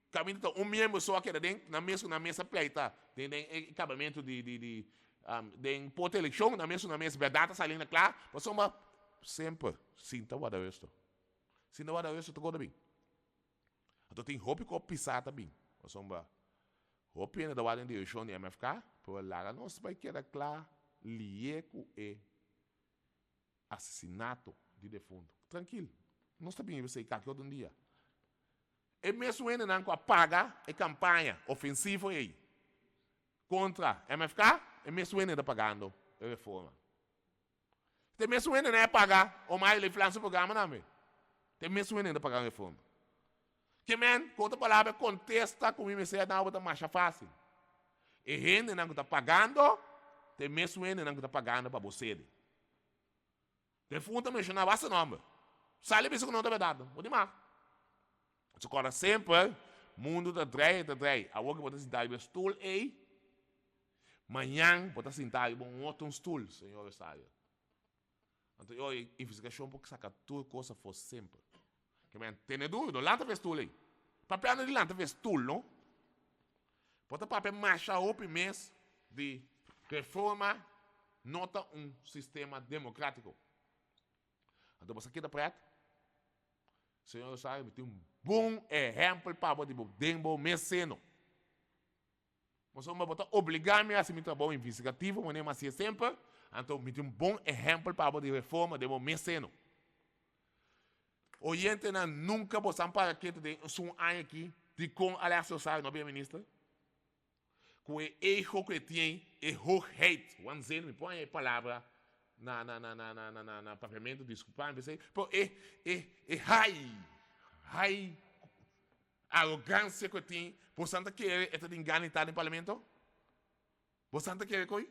caminda ta un miembro so a keda den, nan mes cu nan mes a pleita den den e cabamento di di di den pote eleccion, nan mes cu nan mes berdad a sali na cla, pasobra semper sinta warda resto. Si no wada eso ta goda bin. Anto tin hopi ku a pisa ta bin. Pasobra hopi hende ta wak den direkshon di MFK, pero laga nos bai keda kla lié ku e asesinato di defuntu. Trankil, nos ta bin riba esei kaki otro dia. E mesun hendenan ku a paga e kampaña ofensivo ei kontra MFK, e mesun hende ta pagando e reforma. Ta e mesun hendenan a paga Omar Leeflang su programa tambe. Ta e mesun hendenan ta paga reforma. Ke men, ku otro palabra, e kontesta ku mi mester a dau bo ta masha fásil. E hendenan ku ta pagando, ta e mesun hendenan ku ta pagando pa bo sede. Defunto menshoná basta nòmber. Sali bisa ku no ta bèrdat. Bo di mag. So kòrda semper, mundu ta drei e ta drei. Awor ku bo ta sintá riba e stul ei, mañan bo ta sintá riba un otro stul, señor Rosario. Anto yo e investigashon por saka tur kos afó semper. Ke men tene duru, no lanta pa e stul ei. Papia no di lanta pa e stul, no. Bo ta papia masha hopi mes di reforma no ta un sistema democratico. Anto bo sa keda pret? Señor Rosario, mi tin un bon ehempel pa bo di bo den bo mes seno. Pasobra bo ta obliga mi hasi mi trabou investigativo manera mi hasié semper, anto mi tin un bon ehempel pa bo di reforma den bo mes seno. Oyentenan, nunka bo san para ketu den esun aña aki dikon Alex Rosario no a bira minister? Ku e ego ku e tin, e hoogheid, waanzin, mi por haña e palabra na na na na na na na papiamentu, diskulpa mi p'esei, pero e e e high, high arogansia ku e tin, bo san ta kere e ta tin gana di ta den parlamento? Bo san ta kere koe?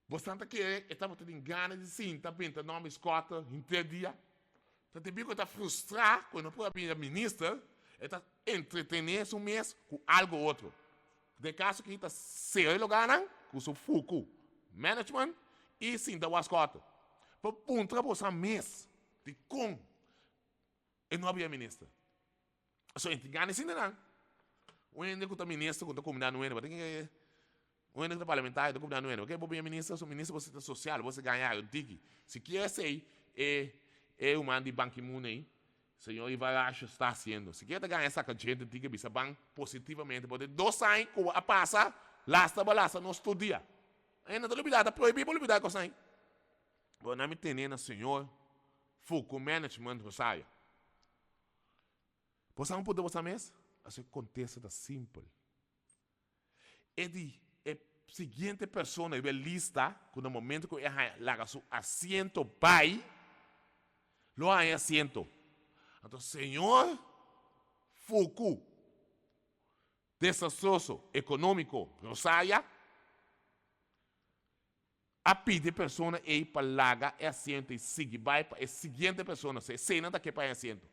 Bosan ta kere e tabata tin gana di sinta pinta nòmber Scott henter dia? Ta debí ku e ta frustrá ku e no por a bira minister, e ta entretené su mes ku algu otro. Den e kaso aki ta sera e lugánan ku su fuku management i sinta wak Scott. Por puntra bosan mes dikon e no a bira minister. So e tin gana di sinta nan. Un hende ku ta minister ku ta kumindá nuende, bo tin ke un hende ku ta parlamentario ta kumindá nuende. Oke bo bira minister, so minister bo ta sosial, bo ta gaña un tiki. Si kier esei e e ruman di Ban Ki-moon ei, señor Ivar Asjes ta hasiendo. Si kier ta gaña saka djente un tiki bisa ban positivamente, bo den dos aña ku a pasa, lasta bo a lasta nos tur dia. Hende ta lubidá, ta prohibí pa lubidá e kosnan ei. Bo nan mi tene na señor Fuku Management Rosario. Bo sa un punto bo sa mes? Aso e kontesta ta simpel. E di e siguiente persona riba e lista ku na momento ku e haña laga su asiento bai, lo haña asiento. Anto señor Fuku desastroso ekonómiko Rosaria A pidi e persona ei pa laga e asiento i sigui bai pa e siguiente persona, si eseinan ta ke pa e asiento.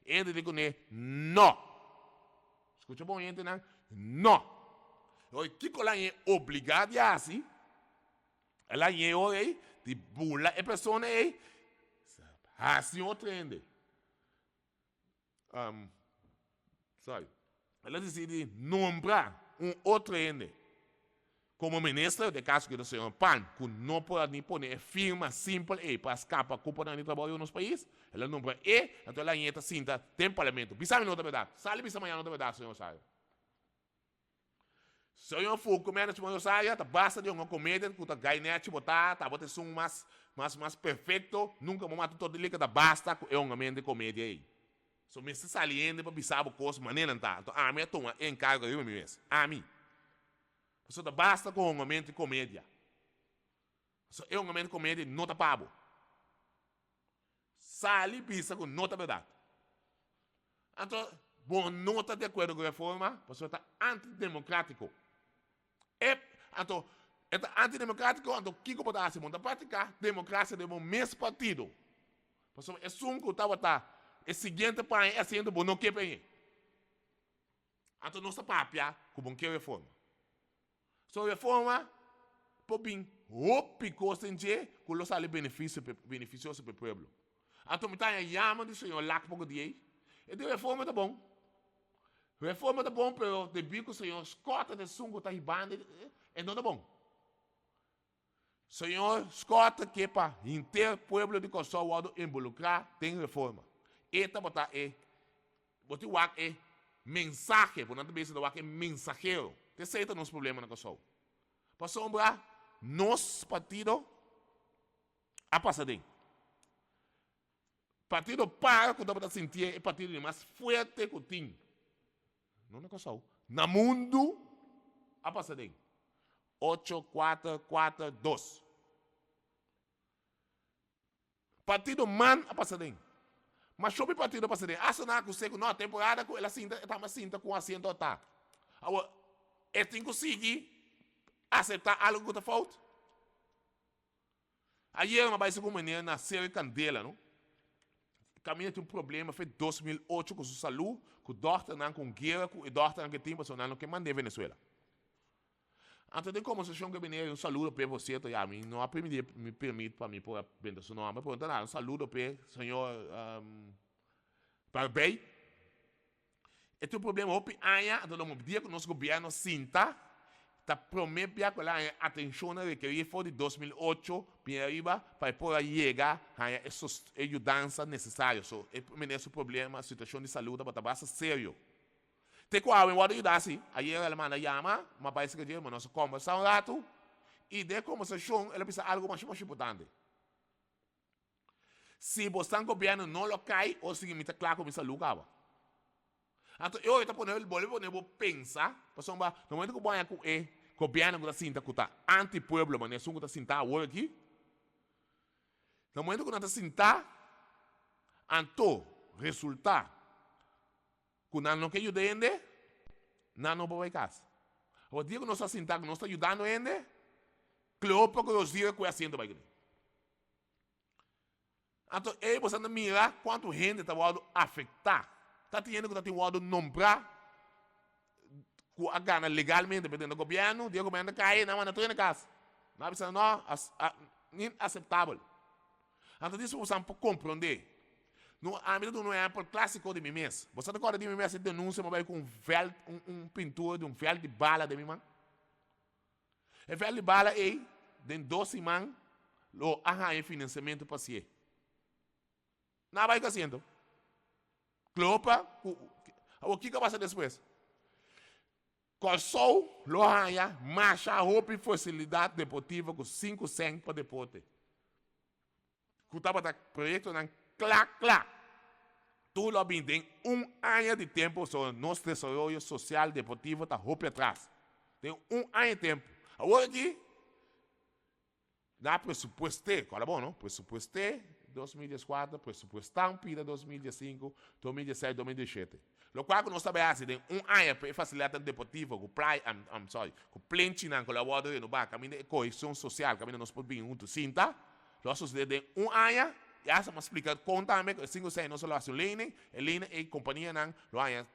E hende di kuné, No! Skucha bon hendenan, No! Oye, kiko el a hañ'é obligá di hasi? El a hañ'é ora ei di bula e persona ei, hasi un otro hende. Sorry. El a disidí nombra un otro hende komo minister, den kaso ku ta señor Palm, ku no por a ni pone e firma simpel ei pa skapa kuponan di trabou riba nos pais. El a nombra e, anto el a ñe ta sinta den parlamento. Bisa mi no ta bèrdat. Sali bisa mañana no ta bèrdat, señor Rosario. Señor Fulco Management Rosario ta basta di un comedia cu ta gai nechi bo ta, ta bo ta esun mas mas mas perfecto, nunca bo mata todo lica ta basta cu e hongamen di comedia ey. So mester sali hende pa bisa bo cos manera nan ta, anto ami a tuma e encargo riba mi mes, ami. Pasobra ta basta cu hongamen di comedia. Pasobra e hongamen di comedia no ta pa bo. Sali bisa ku no ta bèrdat. Anto bo no ta di akuerdo ku reforma pasobra ta antidemokratiko. E anto e ta antidemokratiko anto kiko bo ta hasi? Bo no ta praktiká demokrasia den bo mes partido. Pasobra esun ku tabata e siguiente paña e asiento bo no ke p'e. Anto nos ta papia ku bo ke reforma. So reforma por bin hopi kos den dje ku lo sali beneficio pa beneficioso pa e pueblo. Anto mi ta haña yama di señor Lak poko di ei, e di reforma ta bon. Reforma ta bon pero debí ku señor Scott ta esun ku ta hibando e no ta bon. Señor Scott ta ke pa henter pueblo di Kòrsou wòrdu involukrá den reforma. E tabata e, bo tin wak e mensahe, bo nan ta bisa ta wak e mensahero. Ta esei ta nos problema na Kòrsou. Pasobra nos partido a pasa den. Partido par ku tabata sintié e partido di mas fuerte ku tin, no na Kòrsou, na mundu, a pasa den ocho, kuater, kuater, dos. Partido man a pasa den. Mas shopi partido a pasa den. Asta nan a kusé ku no, temporada ku el a sinta, e tambe a sinta ku un asiento ata. Awor, e tin ku sigui aseptá algu ku ta fout? Ayer mi a bai segun meneer na Seri Candela, no. Caminda tin un problema fe 2008 cu su salud, cu dokternan, cu un guera cu e dokternan ke tin pasobra nan no ke mand'e Venezuela. Anto den conversacion cu e meneer, un saludo p'e por cierto, ya mi no a permiti mi permit pa mi por a benta su nomber, pero ta un saludo p'e señor um, Barbey. E tin un problema hopi aña, anto lo dia ku nos gobierno sinta ta prome bia ku el a haña atenshon na rekerí for di 2008 bin ariba pa e por a yega haña e e yudansa nesesario. So e meneer su problema, situashon di salud tabata basta serio. Te ku awe wòrdu yuda si. Ayer el a manda yama, mi a bai serka dje, nos a kombersá un ratu i den e kombersashon el a bisa algu masha masha importante. Si bo sta gobierno no lo cay o sigui mi ta cla cu mi salud caba. Anto e ora ta pone bolbe pone bo pensa pasobra na momento cu bo haya cu e gobierno cu ta sinta cu ta anti pueblo manera esun cu ta sinta awor aki na momento cu nan ta sinta anto resulta cu nan no ke yuda hende nan no por bay cas. Awor dia cu nos ta sinta cu nos ta yudando hende Cleopa cu nos dira cu e asiento bay cune. Anto ei boso ta mira kuantu hende ta wòrdu afektá. Ta tin hende ku ta tin wòrdu nombrá ku a gana legalmente pa drenta gobièrnu, dia gobièrnu ta kai nan manda tur hende kas. Nan a bisa no, inaseptabel. Anto diso boso por komprondé. No, ami ta duna un ehèmpel klásiko di mi mes. Boso ta kòrda di mi mes e denunsia mi a bai ku un vèlt, un pintura di un vèlt di bala den mi man? E vèlt di bala ei, den dos siman lo a haña finansiamentu pa hasié. Nan a bai ku asiento. Klopa ku Awor kiko a pasa despues? Kòrsou lo haña masha hopi fasilidat deportivo ku sinku sèn pa deporte. Ku tabata proyektonan kla kla. Tur lo a bin den un aña di tempu so nos desaroyo sosial deportivo ta hopi atras. Den un aña di tempu. Awor aki nan a presupuesté, kòrda bon no, presupuesté 2014, presupuestá un pida 2015, 2016, 2017. Lokual ku nos ta bai hasi den un aña pa e fasilidatnan deportivo ku playa, I'm sorry, ku plenchinan ku lo a wòrdu renobá kaminda e koheshon sosial kaminda nos por bin huntu sinta. Lo a sosodé den un aña i hasta mi a splika kon tambe ku e sinku sèn nos lo hasi un lening, e lening ei kompanianan lo haña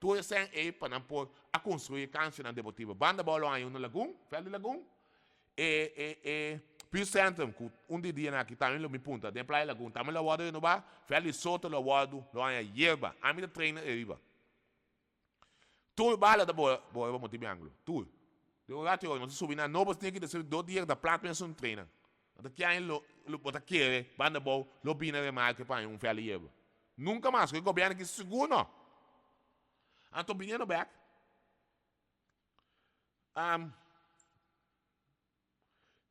tur e sèn ei pa nan por a konstruí kanshanan deportivo. Banda abou lo haña un na Lagun, vèlt di Lagun, e e e Peace Centrum ku un di dianan aki tambe lo mi punta den Playa Lagun tambe lo a wòrdu renobá, vèlt di Soto lo a wòrdu lo haña yerba, ami ta trainer ei riba. Tur bala ta bora bora pa motibu di anglo. Tur. Den un ratu nos ta subi nan no bo tin ki ta subi dos dia ta plat mesun trainer. Nan ta kiaña lo lo bo ta kere banda abou lo bini na remarke pa haña un vèlda yerba. Nunka mas ku e gobièrnu aki sigur no. Anto biniendo bèk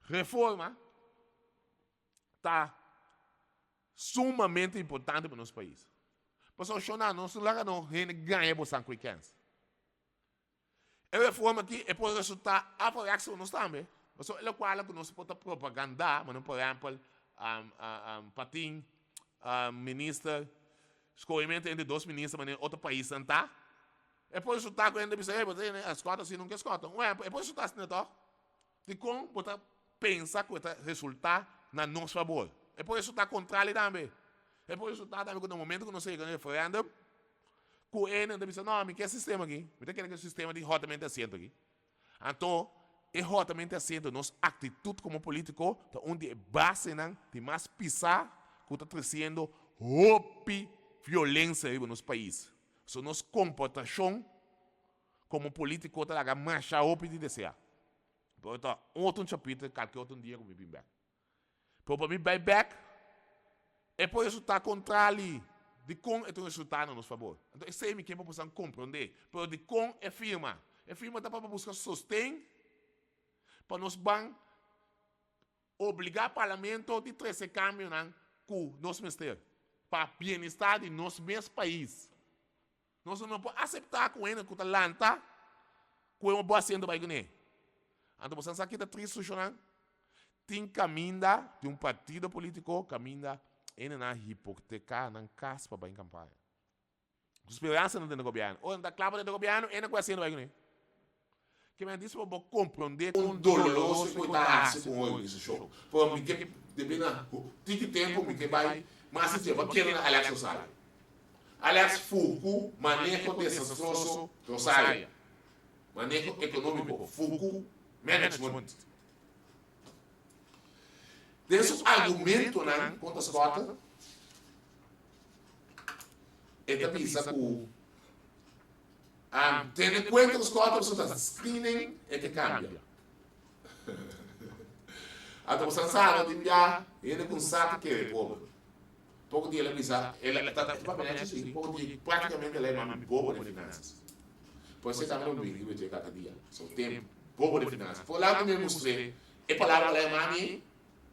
reforma ta sumamente importante pa nos pais. Pasobra shona nos no laga no hende gaña bosan ku e kens. E reforma aki e por resulta averechts pa nos tambe. Pasobra e lokual ku nos por ta propaganda, manera por ehèmpel patin minister, skohimentu entre dos minister manera otro paisnan ta, e por resulta ku hende bisa, hey, bo ta hende a skòt asi nunka e skòt. Un ehèmpel, e por resulta asina tòg? Dikon bo ta pensa ku e ta resultá na nos fabor? E por resultá kontrali tambe. E por resultá tambe ku na momento ku nos a yega na referèndum, ku e nan ta bisa, no, mi ke e sistema aki, mi ta kere ku e sistema di hòtamente asiento aki. Anto, e hòtamente asiento, nos aktitut komo polítiko ta un di e basenan di mas pisá ku ta tresiendo hopi violensia riba nos pais. So nos komportashon Como politico ta laga masha hopi di desea. Pero ta otro un chapiter kalke otro un dia ku mi bin bek. Pero pa mi bai bek, e por resulta kontrali dikon e ta un resulta na nos fabor. Anto esei mi ke pa boso komprondé. Pero dikon e firma? E firma ta pa buska sosten pa nos ban obligá parlamento di trese kambionan ku nos mester. Pa bienestar di nos mes pais. Nos no por aseptá ku hende ku ta lanta ku e bo asiento bai kuné. Anto bo sa kita tristu shonnan? Tin kaminda di un partido polítiko kaminda hendenan hipoteká nan kas pa bai kampaña. Ku speransa nan den gobièrnu. Ora nan ta kla pa den gobièrnu, hende ku e asiento bai kuné. Ke men dis pa bo komprondé kon doloroso ku e ta hasi ku un organisashon. Pero mi ke debí na tiki tempu mi ke bai mas di tiempo. Kere na Alex Rosario. Alex Fuku maneho desastroso Rosario. Maneho ekonómiko Fuku management. Den su argumentonan kontra Schotte e ta bisa ku A tene kuenta ku Scott a ta screening e ke kambia. Anto bo san sa no tin bia hende ku sa ta kere pober. Poko dia el a bisa el a ta papia nechi si poko dia praktikamente el a yama mi bobo den finansas. Por esei tambe lo mi bin riba dje kada dia. So tempu bobo den finansas. Por lado mi a mustr'é e palabra ku el a yama mi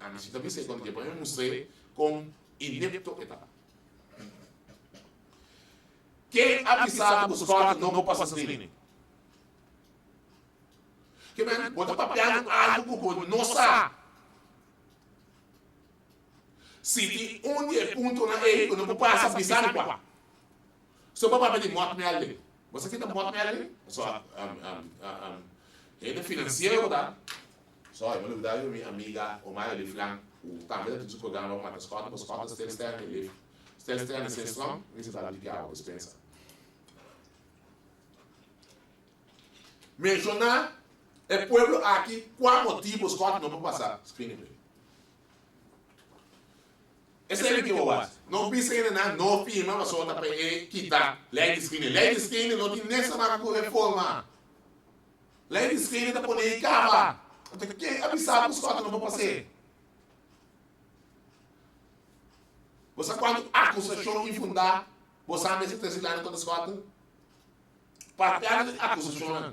ami si ta bis'é konta dje pero mi a mustr'é kon inepto e ta. Ken a bisa bo ku Scott no por pasa screening? Ke men, bo ta papiando algu ku bo no sa. Si tin un di e puntonan ei ku no por pasa, bisa mi kua. So bo papia di motmelding. Bo sa kita motmelding? So, hende finansiero ta. Sorry, mi a lubida riba mi amiga Omaya Liflang ku tambe ta tin su programa pa mata Scott, pero Scott ta still standing, Lif. Stel stel na ses strong, mi sa ta di awa dispensa. Menshoná e pueblo aki kua motibo Scott no por pasa screening p'e. Esei mi ke bo wak. No bisa hende nan no firma pasobra ta pa e kita lei di screening. Lei di screening no tin niks ta ku reforma. Lei di screening ta pone ei kaba. Anto ken a bisa ku Scott no por pas'é? Bo sa kuantu akusashon infundá bo sa mester trese dilanti kontra Scotland? Papiando di akusashonnan,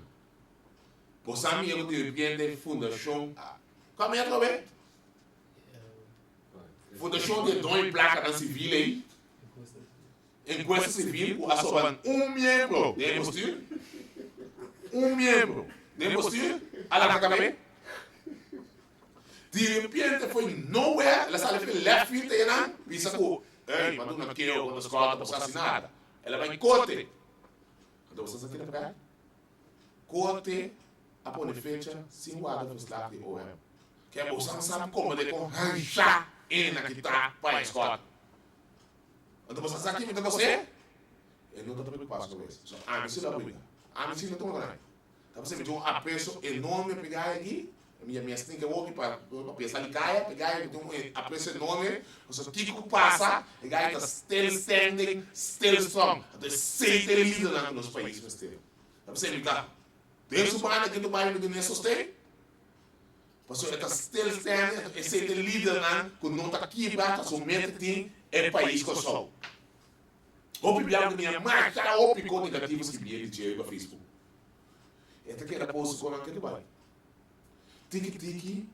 bo sa mira ku diripiente Fundashon Kua mi atrobe? Fundashon di e doño plakanan sivil ei, Enkuesta Sivil ku a soba un miembro den e bestuur, un miembro den e bestuur a lanta kabe. Di repente foi nowhere el a sali fi left field te nan bisa ku ey pa duna keo kontra Scott bo sa hasi nada. El a bai korte. Anto bo sa sa keda p'e? Korte a pone fecha sin warda verslag di OM. Ke bo sa sa komende kon hansha e na kita pa e Scott. Anto bo sa sa kimi ta gos'é? E no ta preokupa su kabes. So ami si lo a bringa. Ami si no tuma nan. Ta pasobra mi tin un aprecio enorme p'e guy aki. Mi a sneak awoki pa papia sali kaya p'e guy mi tin un aprecio enorme pasobra kiko ku pasa e guy ta still standing, still strong. Anto esei ta e lidernan ku nos pais mester. Ta pasobra mi ta den su banda ke ta bai mi dun'e sosten pasobra e ta still standing anto esei ta e lidernan ku no ta kibra ta su meta tin e pais Kòrsou. Hopi bia ku mi a masha hopi kos negativo skibí di dje riba Facebook. E ta keda post ku nan ke Dubai. Tiki tiki,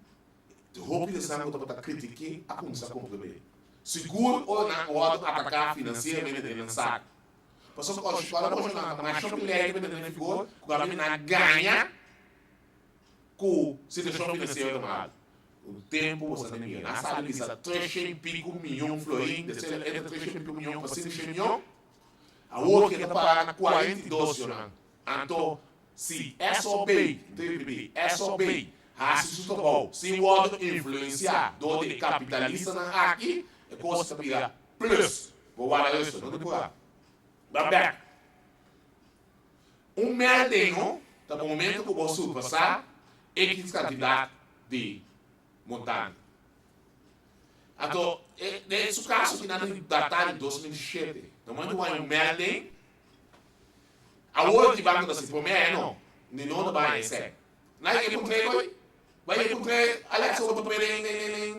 hopi di esnan ku tabata kritik'é a kuminsá komprendé. Sigur ora nan a wòrdu ataká finansieramente den nan sak. Pasobra ku ora boso nan ta masha hopi lei ta bini den vigor ku a bini nan gaña ku situashon finansiero ta mal. Un tempu bo sa den mira. Nan a sali bisa treshen piku miyon florin, despues el a entra treshen piku miyon pa sinshen miyon. Awor ke ta para na 42 yonan. Anto si SOB, mi ta ripití, SOB hasi su trabou sin wòrdu influensiá dor di e kapitalistanan aki, e kos ta bira plus. Bo warda resto, no ta purá. Ba bèk. Un melding no ta momento ku bo surpasá ekis kantidat di montante. Anto, den su kaso kinan ta di datá di 2007. Na momento ku hay un melding, awor ki banko ta si promé no, ni no ta bai esei. Nan e puntr'é koe, bai e puntr'é Alex bo ta pone den den den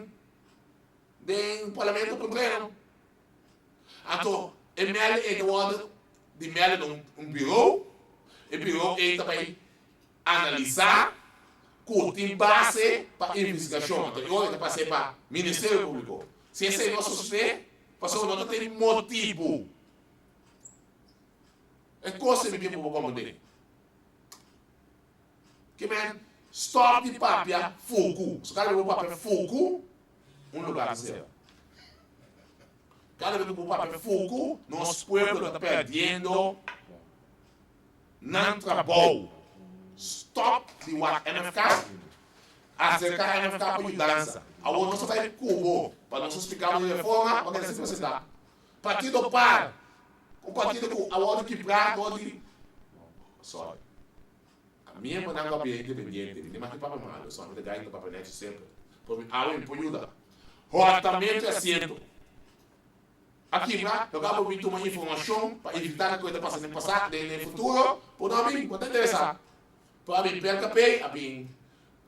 den parlamento puntr'é no. Anto e melding ei ta wòrdu di mèlde na un birou, e birou ei ta bai analisá ku tin base pa investigashon. Anto e ora e ta pas'é pa Ministerio Públiko. Si esei no sosodé. Pasobra no ta tin motibu. E kos ei mi ke bo komprendé. Ke men, stòp di papia fuku. So kada bes bo papia fuku, un lugar ta sera. Kada bes ku bo papia fuku, nos pueblo ta perdiendo nan trabou. Stòp di wak MFK, aserká MFK pa yudansa. Awor nos ta bai ku bo pa nos splika bo di reforma, bo keda sin presentá. Partido par, un partido ku a wòrdu kibrá dor di, sorry, miembronan ku a bira independiente, mi ta maki papia malu, pasobra mi ta gai ta papia nechi semper, pero mi awe mi por yuda. Hòrtamentu e asiento a kibra, loke abo bin tuma informashon pa evitá ku e ta pasa den pasa, den futuro, por no a bin, bo ta interesá. Por a bin PLKP, a bin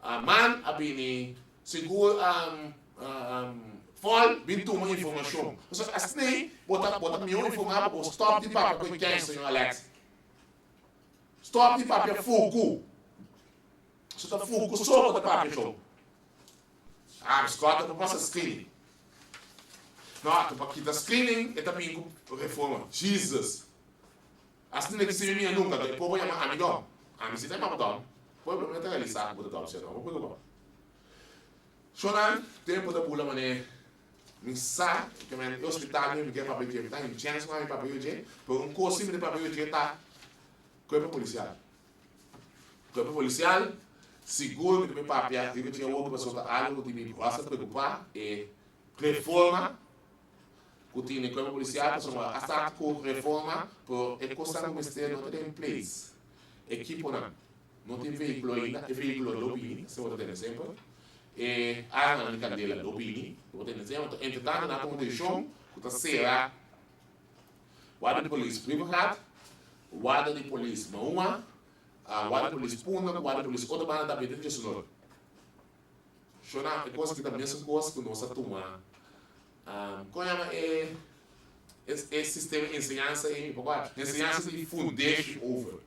Man a bini sigur Fol bin tuma informacion. Pasobra asina bo ta bo ta mihor informa pa bo stop di papia cu e ken señor Alex. Stop di papia fuku. So ta fuku so bo ta papia show. Ah Scott ta pasa screening. No ta pa kita screening e ta bin cu reforma. Jesus. Asina ki si mi mira nunka, e pueblo yama ami dòm. Ami si ta yama bo dòm. Pueblo mi no ta realisá ku bo ta dòm si o no. Bo preokupa. Shonnan, tempu ta bula manera mi sa ke men e hospital mi mi ke papia dje. Mi ta haña chèns ku ami papia dje, pero un kos si mi ta papia dje ta kuerpo polisial. Kuerpo polisial, sigur mi ta bin papia riba dje awor pasobra ta algu ku tin mi basta preokupá, e reforma. Ku tin e kuerpo polisial pasobra a start ku reforma pero e kosnan ku mester no ta den place. Ekiponan no tin vehikulo ainda, e vehikulo lo bini, esei bo ta tende semper. E armanan di kandela lo bini, bo ta tende semper. Entretanto nan a tuma un desishon ku ta sera warda di polis Brievengat, warda di polis Mahuma, warda di polis Punda ku warda di polis otro banda ta bini den Djesunor. Shona, e kos aki ta mesun kos ku nos a tuma. Kon yama e e sistema enseñansa ei? Mi por Enseñansa di fundeshi over.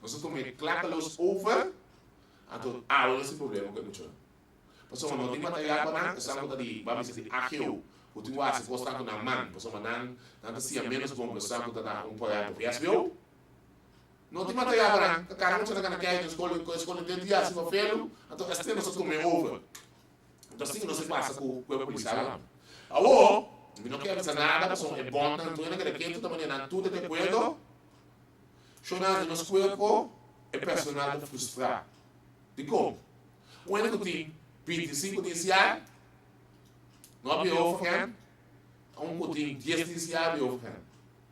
Nos a tuma e klakkeloos over, anto awe nos tin problema ku e muchanan. Pasobra no tin material pa nan, esun ku ta di, bo a bisa di AGO, ku tin ku hasi kosnan ku nan man, pasobra nan nan ta siña ménos bon ku esun ku ta na un por ehèmpel VSBO. No tin material pa nan, ta kada muchanan ka na kèi den skol, e skol henter dia hasi papelu, anto esei nos a tuma e over. Anto asina nos a pasa ku kuerpo polisial nan. Awor, mi no kier bisa nada pasobra e bondnan tur hende keda ketu ta manera nan tur ta di akuerdo. Shonal den nos kuerpo e personal ta frustrá. Dikon? Un hende ku tin 25 disiar no a bira overgènt, un ku tin 10 disiar a bira overgènt.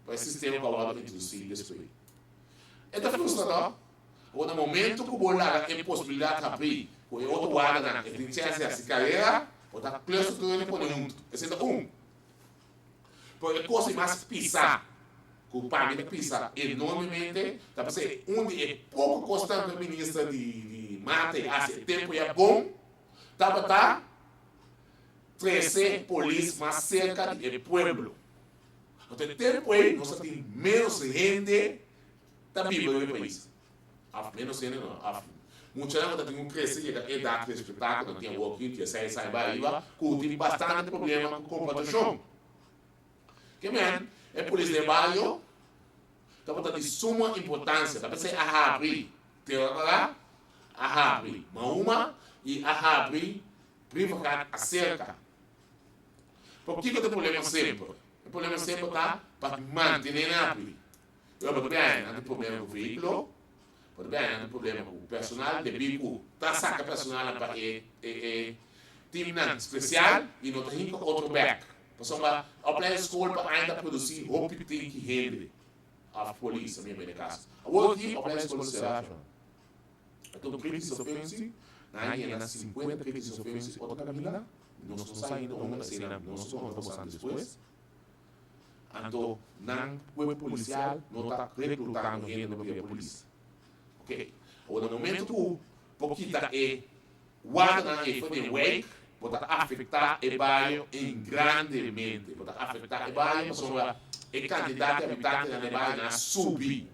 Pa e sistema ku a wòrdu introdusí despues. E ta frustra tò? Awor na momento ku bo laga e posibilidat habrí ku e otro wardanan e tin chèns di hasi karera, bo ta cluster tur hende pone huntu. Esei ta un. Pero e kos di mas pisá, ku pa mi ta pisa enormemente, ta pasé un di e poko kosnan ku e minister di Marte hasi e tempu ya bon, tabata trese polis mas serka di e pueblo. Anto e tempu ei nos a tin ménos hende ta biba den e pais. Òf ménos hende no, òf muchanan ku ta tin ku krese yega edat respetá ku nan tin awor ki dieseis aña bai ariba ku tin bastante problema ku komportashon. Ke men, e polis den bario tabata di suma importansia. Ta p'esei a habri Tera Kòrá, a habri Mahuma i a habri Brievengat aserka. Pero kiko ta e problema semper? E problema semper ta pa mantené nan abrí. Pero bo ta bin haña nan tin problema ku vehíkulo, bo ta bin haña nan tin problema ku personal debí ku ta saka personalnan pa e e teamnan spesial i no ta hinka otro bèk. Pasobra opleidingsschool pa aña ta produsí hopi tinki hende òf polis, a mi a mira e kaso. Awor aki opleidingsschool ta será. Ta un crisis ofensi, nan a yena 50 crisis ofensi otro caminda, nos no sa ainda unda eseinan, nos lo conta bosan despues. Anto nan cuerpo policial no ta reclutando hende pa bira polis. Ok, awor na momento cu bo kita e guardanan ey for den wijk, bo ta afecta e bario en grandemente, bo ta afecta e bario pasobra e cantidad di habitantenan den e bario nan a subi.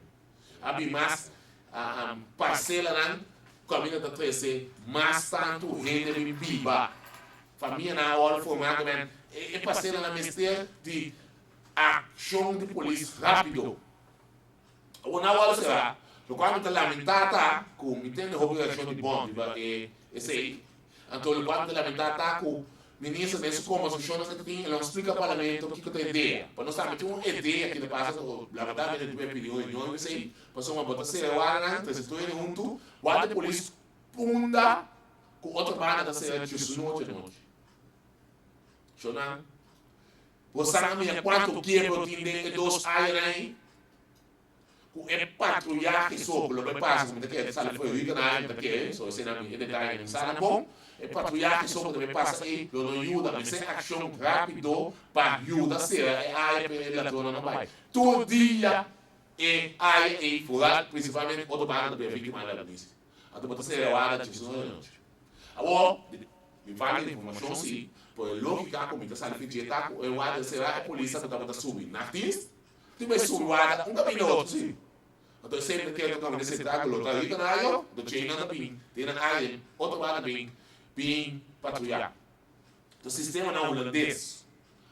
A bin mas parcelanan cu caminda ta trece mas tanto hende bin biba. Famianan a worde forma cu men. E paselanan mester di akshon di polis rápido. Awor nan wòrdu será, lokual mi ta lamentá ta ku mi tende hopi reakshon di bòn riba e esei. Anto lokual mi ta lamentá ta ku minister den su kombersashonnan ku e ta tin e lo splika parlamento kiko ta e idea. Pa nos tambe tin un idea ki ta pasa ku lamentablemente tin pidi un reunion riba esei pasobra bo ta sera waranan trese tur hende huntu wak di polis punda ku otro banda ta sera djesnochi anochi. Shonnan, bo sa mira kuantu kiebro tin den e dos añanan ei? Ku e patruyahe so ku lo bai pasa, ku mi ta kere ta sali for di Rio Canario, mi ta kere, so esei nan mi e detayenan mi sa nan bon, e patruyahe so ku ta bai pasa ei lo no yuda, mester akshon rápido pa yuda sera e aya pa e ladronnan no bai. Tur dia e aya ei, foral prinsipalmente otro banda ta bira víktima di ladronisia. Anto bo ta sera e wada djesnuebe di anochi. Awor, mi falta informashon si, pero e lógika ku mi ta sali fi dje ta ku e wada sera e polisnan ku tabata subi nachtdienst tin bai subi wada un kaminda otro si. Anto esei mi ta kere ku kaminda sentral ku lo ta riba na ayo, anto djei nan ta bin den nan área otro banda bin bin patruyá. Anto sistemanan hulandes.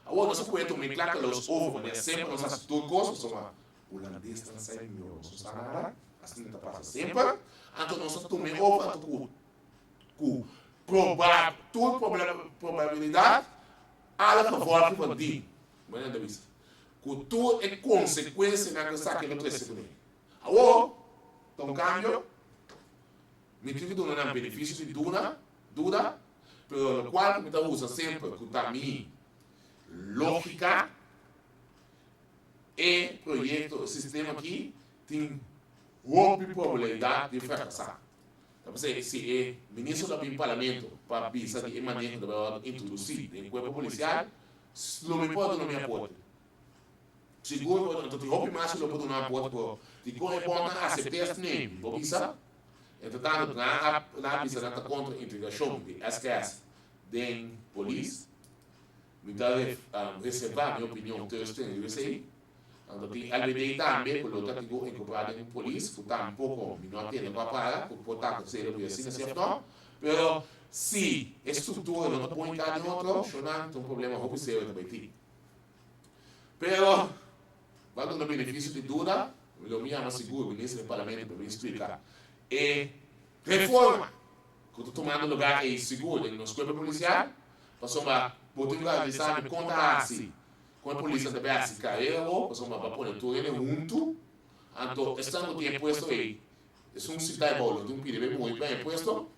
Awor nos a puede tuma e klaka los over manera semper nos hasi tur kos pasobra hulandesnan sa e mihor nos no sa nada, asina ta pasa semper. Anto nos a tuma e over anto ku ku proba tur probabilidat ala gevolgen van dien. Manera nan ta bisa. Ku tur e konsekuensianan ku esaki lo trese kuné. Awor ta un kambio, mi tin ku duna nan benefisio di duna, duda, pero lokual ku mi ta usa semper ku ta mi lógika, e proyekto, e sistema aki tin hopi probabilidat di frakasá. Ta p'esei si e ministro ta bin parlamento pa bisa di e maneho ta bai wòrdu introdusí den e kuerpo polisial, lo mi por duna mi aporte. Sigur bo ta tin hopi mas ku lo por duna aporte, pero dikon e bon ta asept'é asina mi por bisa? Entretanto nan a nan a bisa nan ta kontra integrashon di SKS den polis. Mi ta reservá mi opinion tussen riba esei. Anto tin LBD tambe ku lo ta tin ku inkorporá den polis ku tampoko mi no a tende ku a para ku por ta ku esei lo bira asina si òf no. Pero si e struktura no ta bon hinká den otro, shonnan ta un problema hopi serio ta bai tin. Pero pa duna benefisio di duda lo mi yama sigur minister den parlamento pa bin splika e reforma ku ta tumando lugar ei sigur den nos kuerpo polisial pasobra bo tin ku analisá mi kon ta hasi. Kon e polisnan ta bay hasi karera bo, pasobra bo a pone tur hende huntu, anto esnan ku tin e puesto ei, esun si ta ebou lo tin pidi bay muri pa e puesto,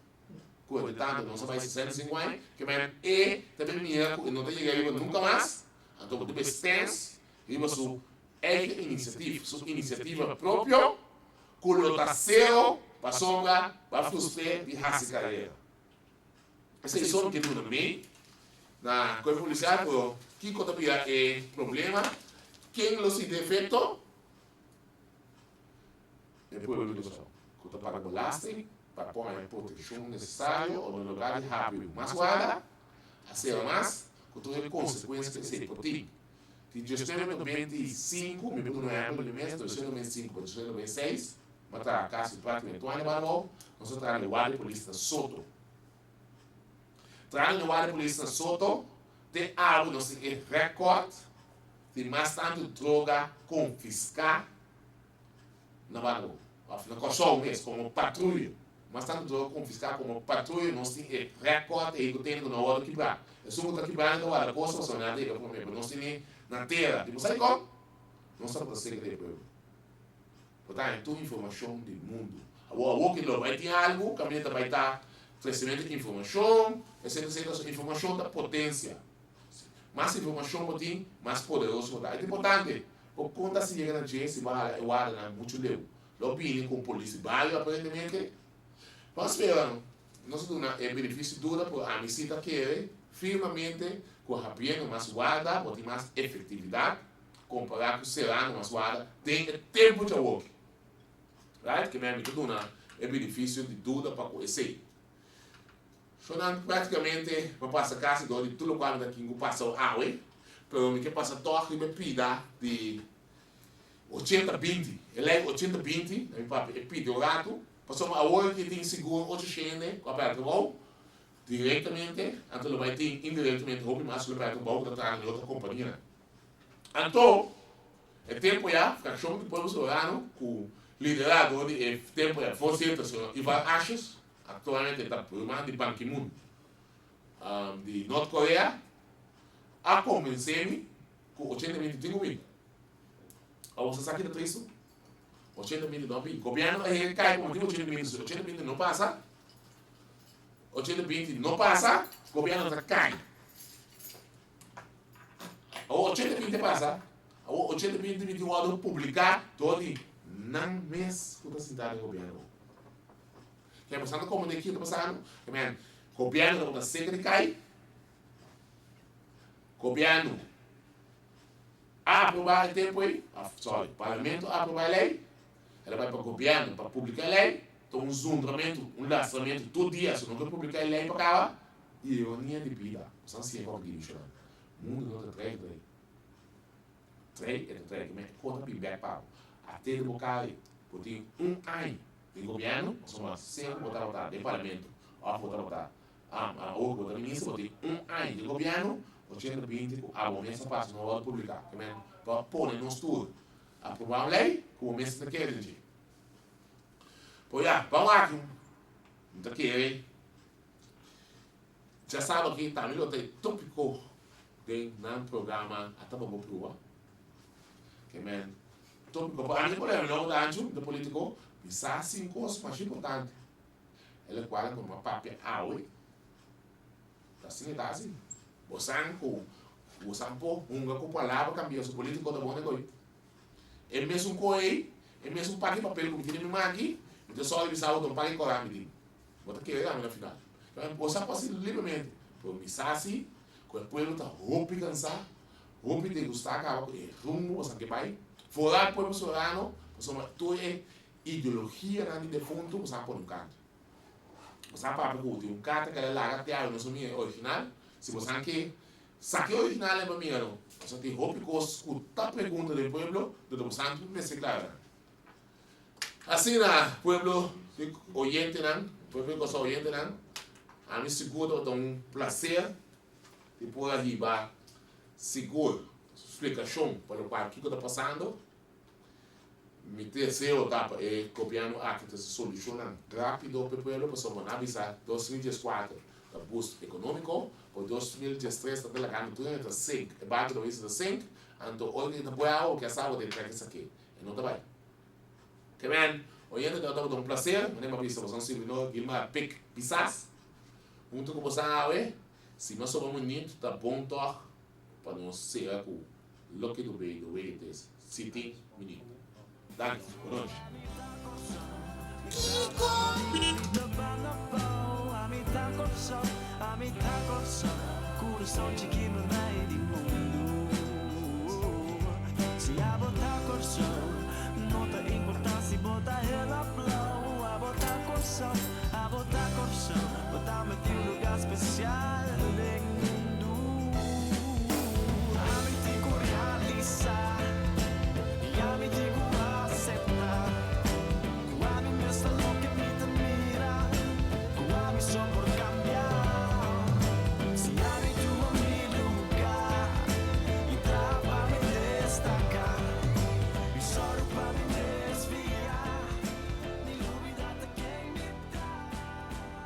ku entre tanto nos a bay 65 aña, ke men e ta bay mira ku e no ta yega riba nunka mas, anto bo ta bay stens riba su eigen inisiativ, su inisiativa propio, ku lo ta sero pasobra bo a frustr'é di hasi karera. Esei son ke duna mei na Cuerpo Policial, pero kiko ta bira e problema? Ken lo sinti efecto? E pueblo di Kòrsou, ku ta paga belasting pa pone e proteccion necesario o na lugar di habri mas warda, a sera mas, ku tur e consecuencia ku esei por tin. Di 1995, mi por duna un ehempel di mes, 1995 pa 1996, mi a traha kasi práktikamente tur aña banda nos a traha na e warda di polis na Soto. Trahando na e warda di polis na Soto, te awe nos tin e rèkòrt di mas tantu droga konfiská na Banda òf na Kòrsou mes komo patruya. Mas tantu droga konfiská komo patruya nos tin e rèkòrt ei ku tene ku no a wòrdu kibrá. Esun ku ta kibrá nan ta warda kos pasobra nan a yega promé, pero nos tene na tera. Di bo sa dikon? Nos tabata serka di e pueblo. Bo ta haña tur informashon di mundu. Awor, awor ki lo bai tin algu, kaminda ta bai ta tresimentu di informashon, etsetera, etsetera. So, informashon ta potensia. Mas informashon bo tin, mas poderoso bo ta. E ta importante bo konta si yega na dje si bo a hala e wardanan muchu leu. Lo bini ku un polis di bario aparentemente. Ban spera no. Nos a duna e benefisio dura, pero ami si ta kere firmemente ku habiendo mas warda bo tin mas efektividat. Kompará ku serando mas warda den e tempu djawoki. Right? Ke mi ta duna e benefisio di duda pa ku esei. Shownan práktikamente mi a pasa kasi dor di tur lokual mi ta kin ku pasa awe, pero mi ke pasa tòg riba e pida di 80 binti. E lei 80 binti, na mi papia e pidi un ratu, pasobra awor ke tin sigur ocho shende ku a pèrdè trabou. Direktamente, anto lo bai tin indirektamente hopi mas lo bai trabou ku ta traha den otro kompanianan. Anto, e tempu ya, Frakshon di Pueblo Soberano ku liderá dor di e tempu ya voorzitter señor Ivar Asjes, aktualmente ta ruman di Ban Ki-moon di Nort Korea, a konvensé mi ku ochenta binti tin ku bin. Awor sa sa ki ta tristu? 80 binti no bin. Gobièrnu a hende kai ku motibu 80 binti. Si 80 binti no pasa, 80 binti no pasa, gobièrnu ta kai. Awor 80 binti pasa, awor 80 binti binti wòrdu publiká dor di nan mes ku ta sintá den gobièrnu. Ke pasando komo den kiko ta pasando? Ke men, gobièrnu tabata seker di kai, gobièrnu a aprobá e tempu ei, sorry, parlamento a aprobá e lei, el a bai pa gobièrnu pa publiká e lei, ta un zundramentu, un lastramentu tur dia, si no ke publiká e lei pa kaba, ironia di bida, nos a siña kòke di mishon, mundu no ta trei trei, trei e ta trei, ke kos ta bin bèk pa bo, a tende bo kara ei, bo tin un aña den gobièrnu, pasobra sea ku bo tabata den parlamento òf bo tabata Awor ku bo ta minister bo tin un aña di gobièrnu, 80 binti ku abo mes a pasa no wòrdu publiká. Ke men pa pone nos tur aprobá un lei ku bo mes ta kere den dje. Por ya, ban wak mi ta kere djasabra aki tambe lo ta e tópiko den nan programa Ata Pa Bo Pruba. Ke men tópiko pa ami por ehempel mi no ta anchu, mi ta polítiko, mi sa sin kos masha importante. E lokual ku no a papia awe, ta asina e ta hasi. Bo san ku bo san por hunga ku palabra kambia su politiko ta bon den koe. E mesun koe ei, e mesun paki papel ku mi tin den mi man aki, mi ta sòru bisa bo ta un paki kòrá mi tin. Bo ta kere ami na final. Bo sa por hasi libremente, pero mi sa si ku e pueblo ta hopi kansá, hopi degustá kaba ku e rumbo bo san ke bai. Foral e pueblo soberano, pasobra tur e Ideologianan di defuntu bo sa pone un kantu. Bo sa papia ku tin un karta ku el a laga te awe nos a mira e original. Si bo san ke saki e original ei pa mira no. Pasobra tin hopi kos ku ta pregunta den pueblo dor bo san ku mester klara nan. Asina pueblo di oyentenan, pueblo di Kòrsou oyentenan, ami sigur tabata un plaser di por a hiba sigur splikashon pa lokual kiko ta pasando. Mi deseo ta pa e gobièrnu aki trese solushonnan rápido pa e pueblo pasobra nan a bisa 2014 ta boost ekonómiko, por 2013 ta ta lagando tur hende ta sink, e barko ta bai ta sink, anto ora ku e ta bue awa bo ke sa bo ta trek esaki, e no ta bai. Ke men, oyente tabata un plaser, manera mi a bisa boso un sirbidor Gilmar Pik Pisas, huntu ku boso awe, si no sobra minuut ta bon tòg pa nos sera ku Loke lo bay the way it is si tin minuut. Danki. Bonochi.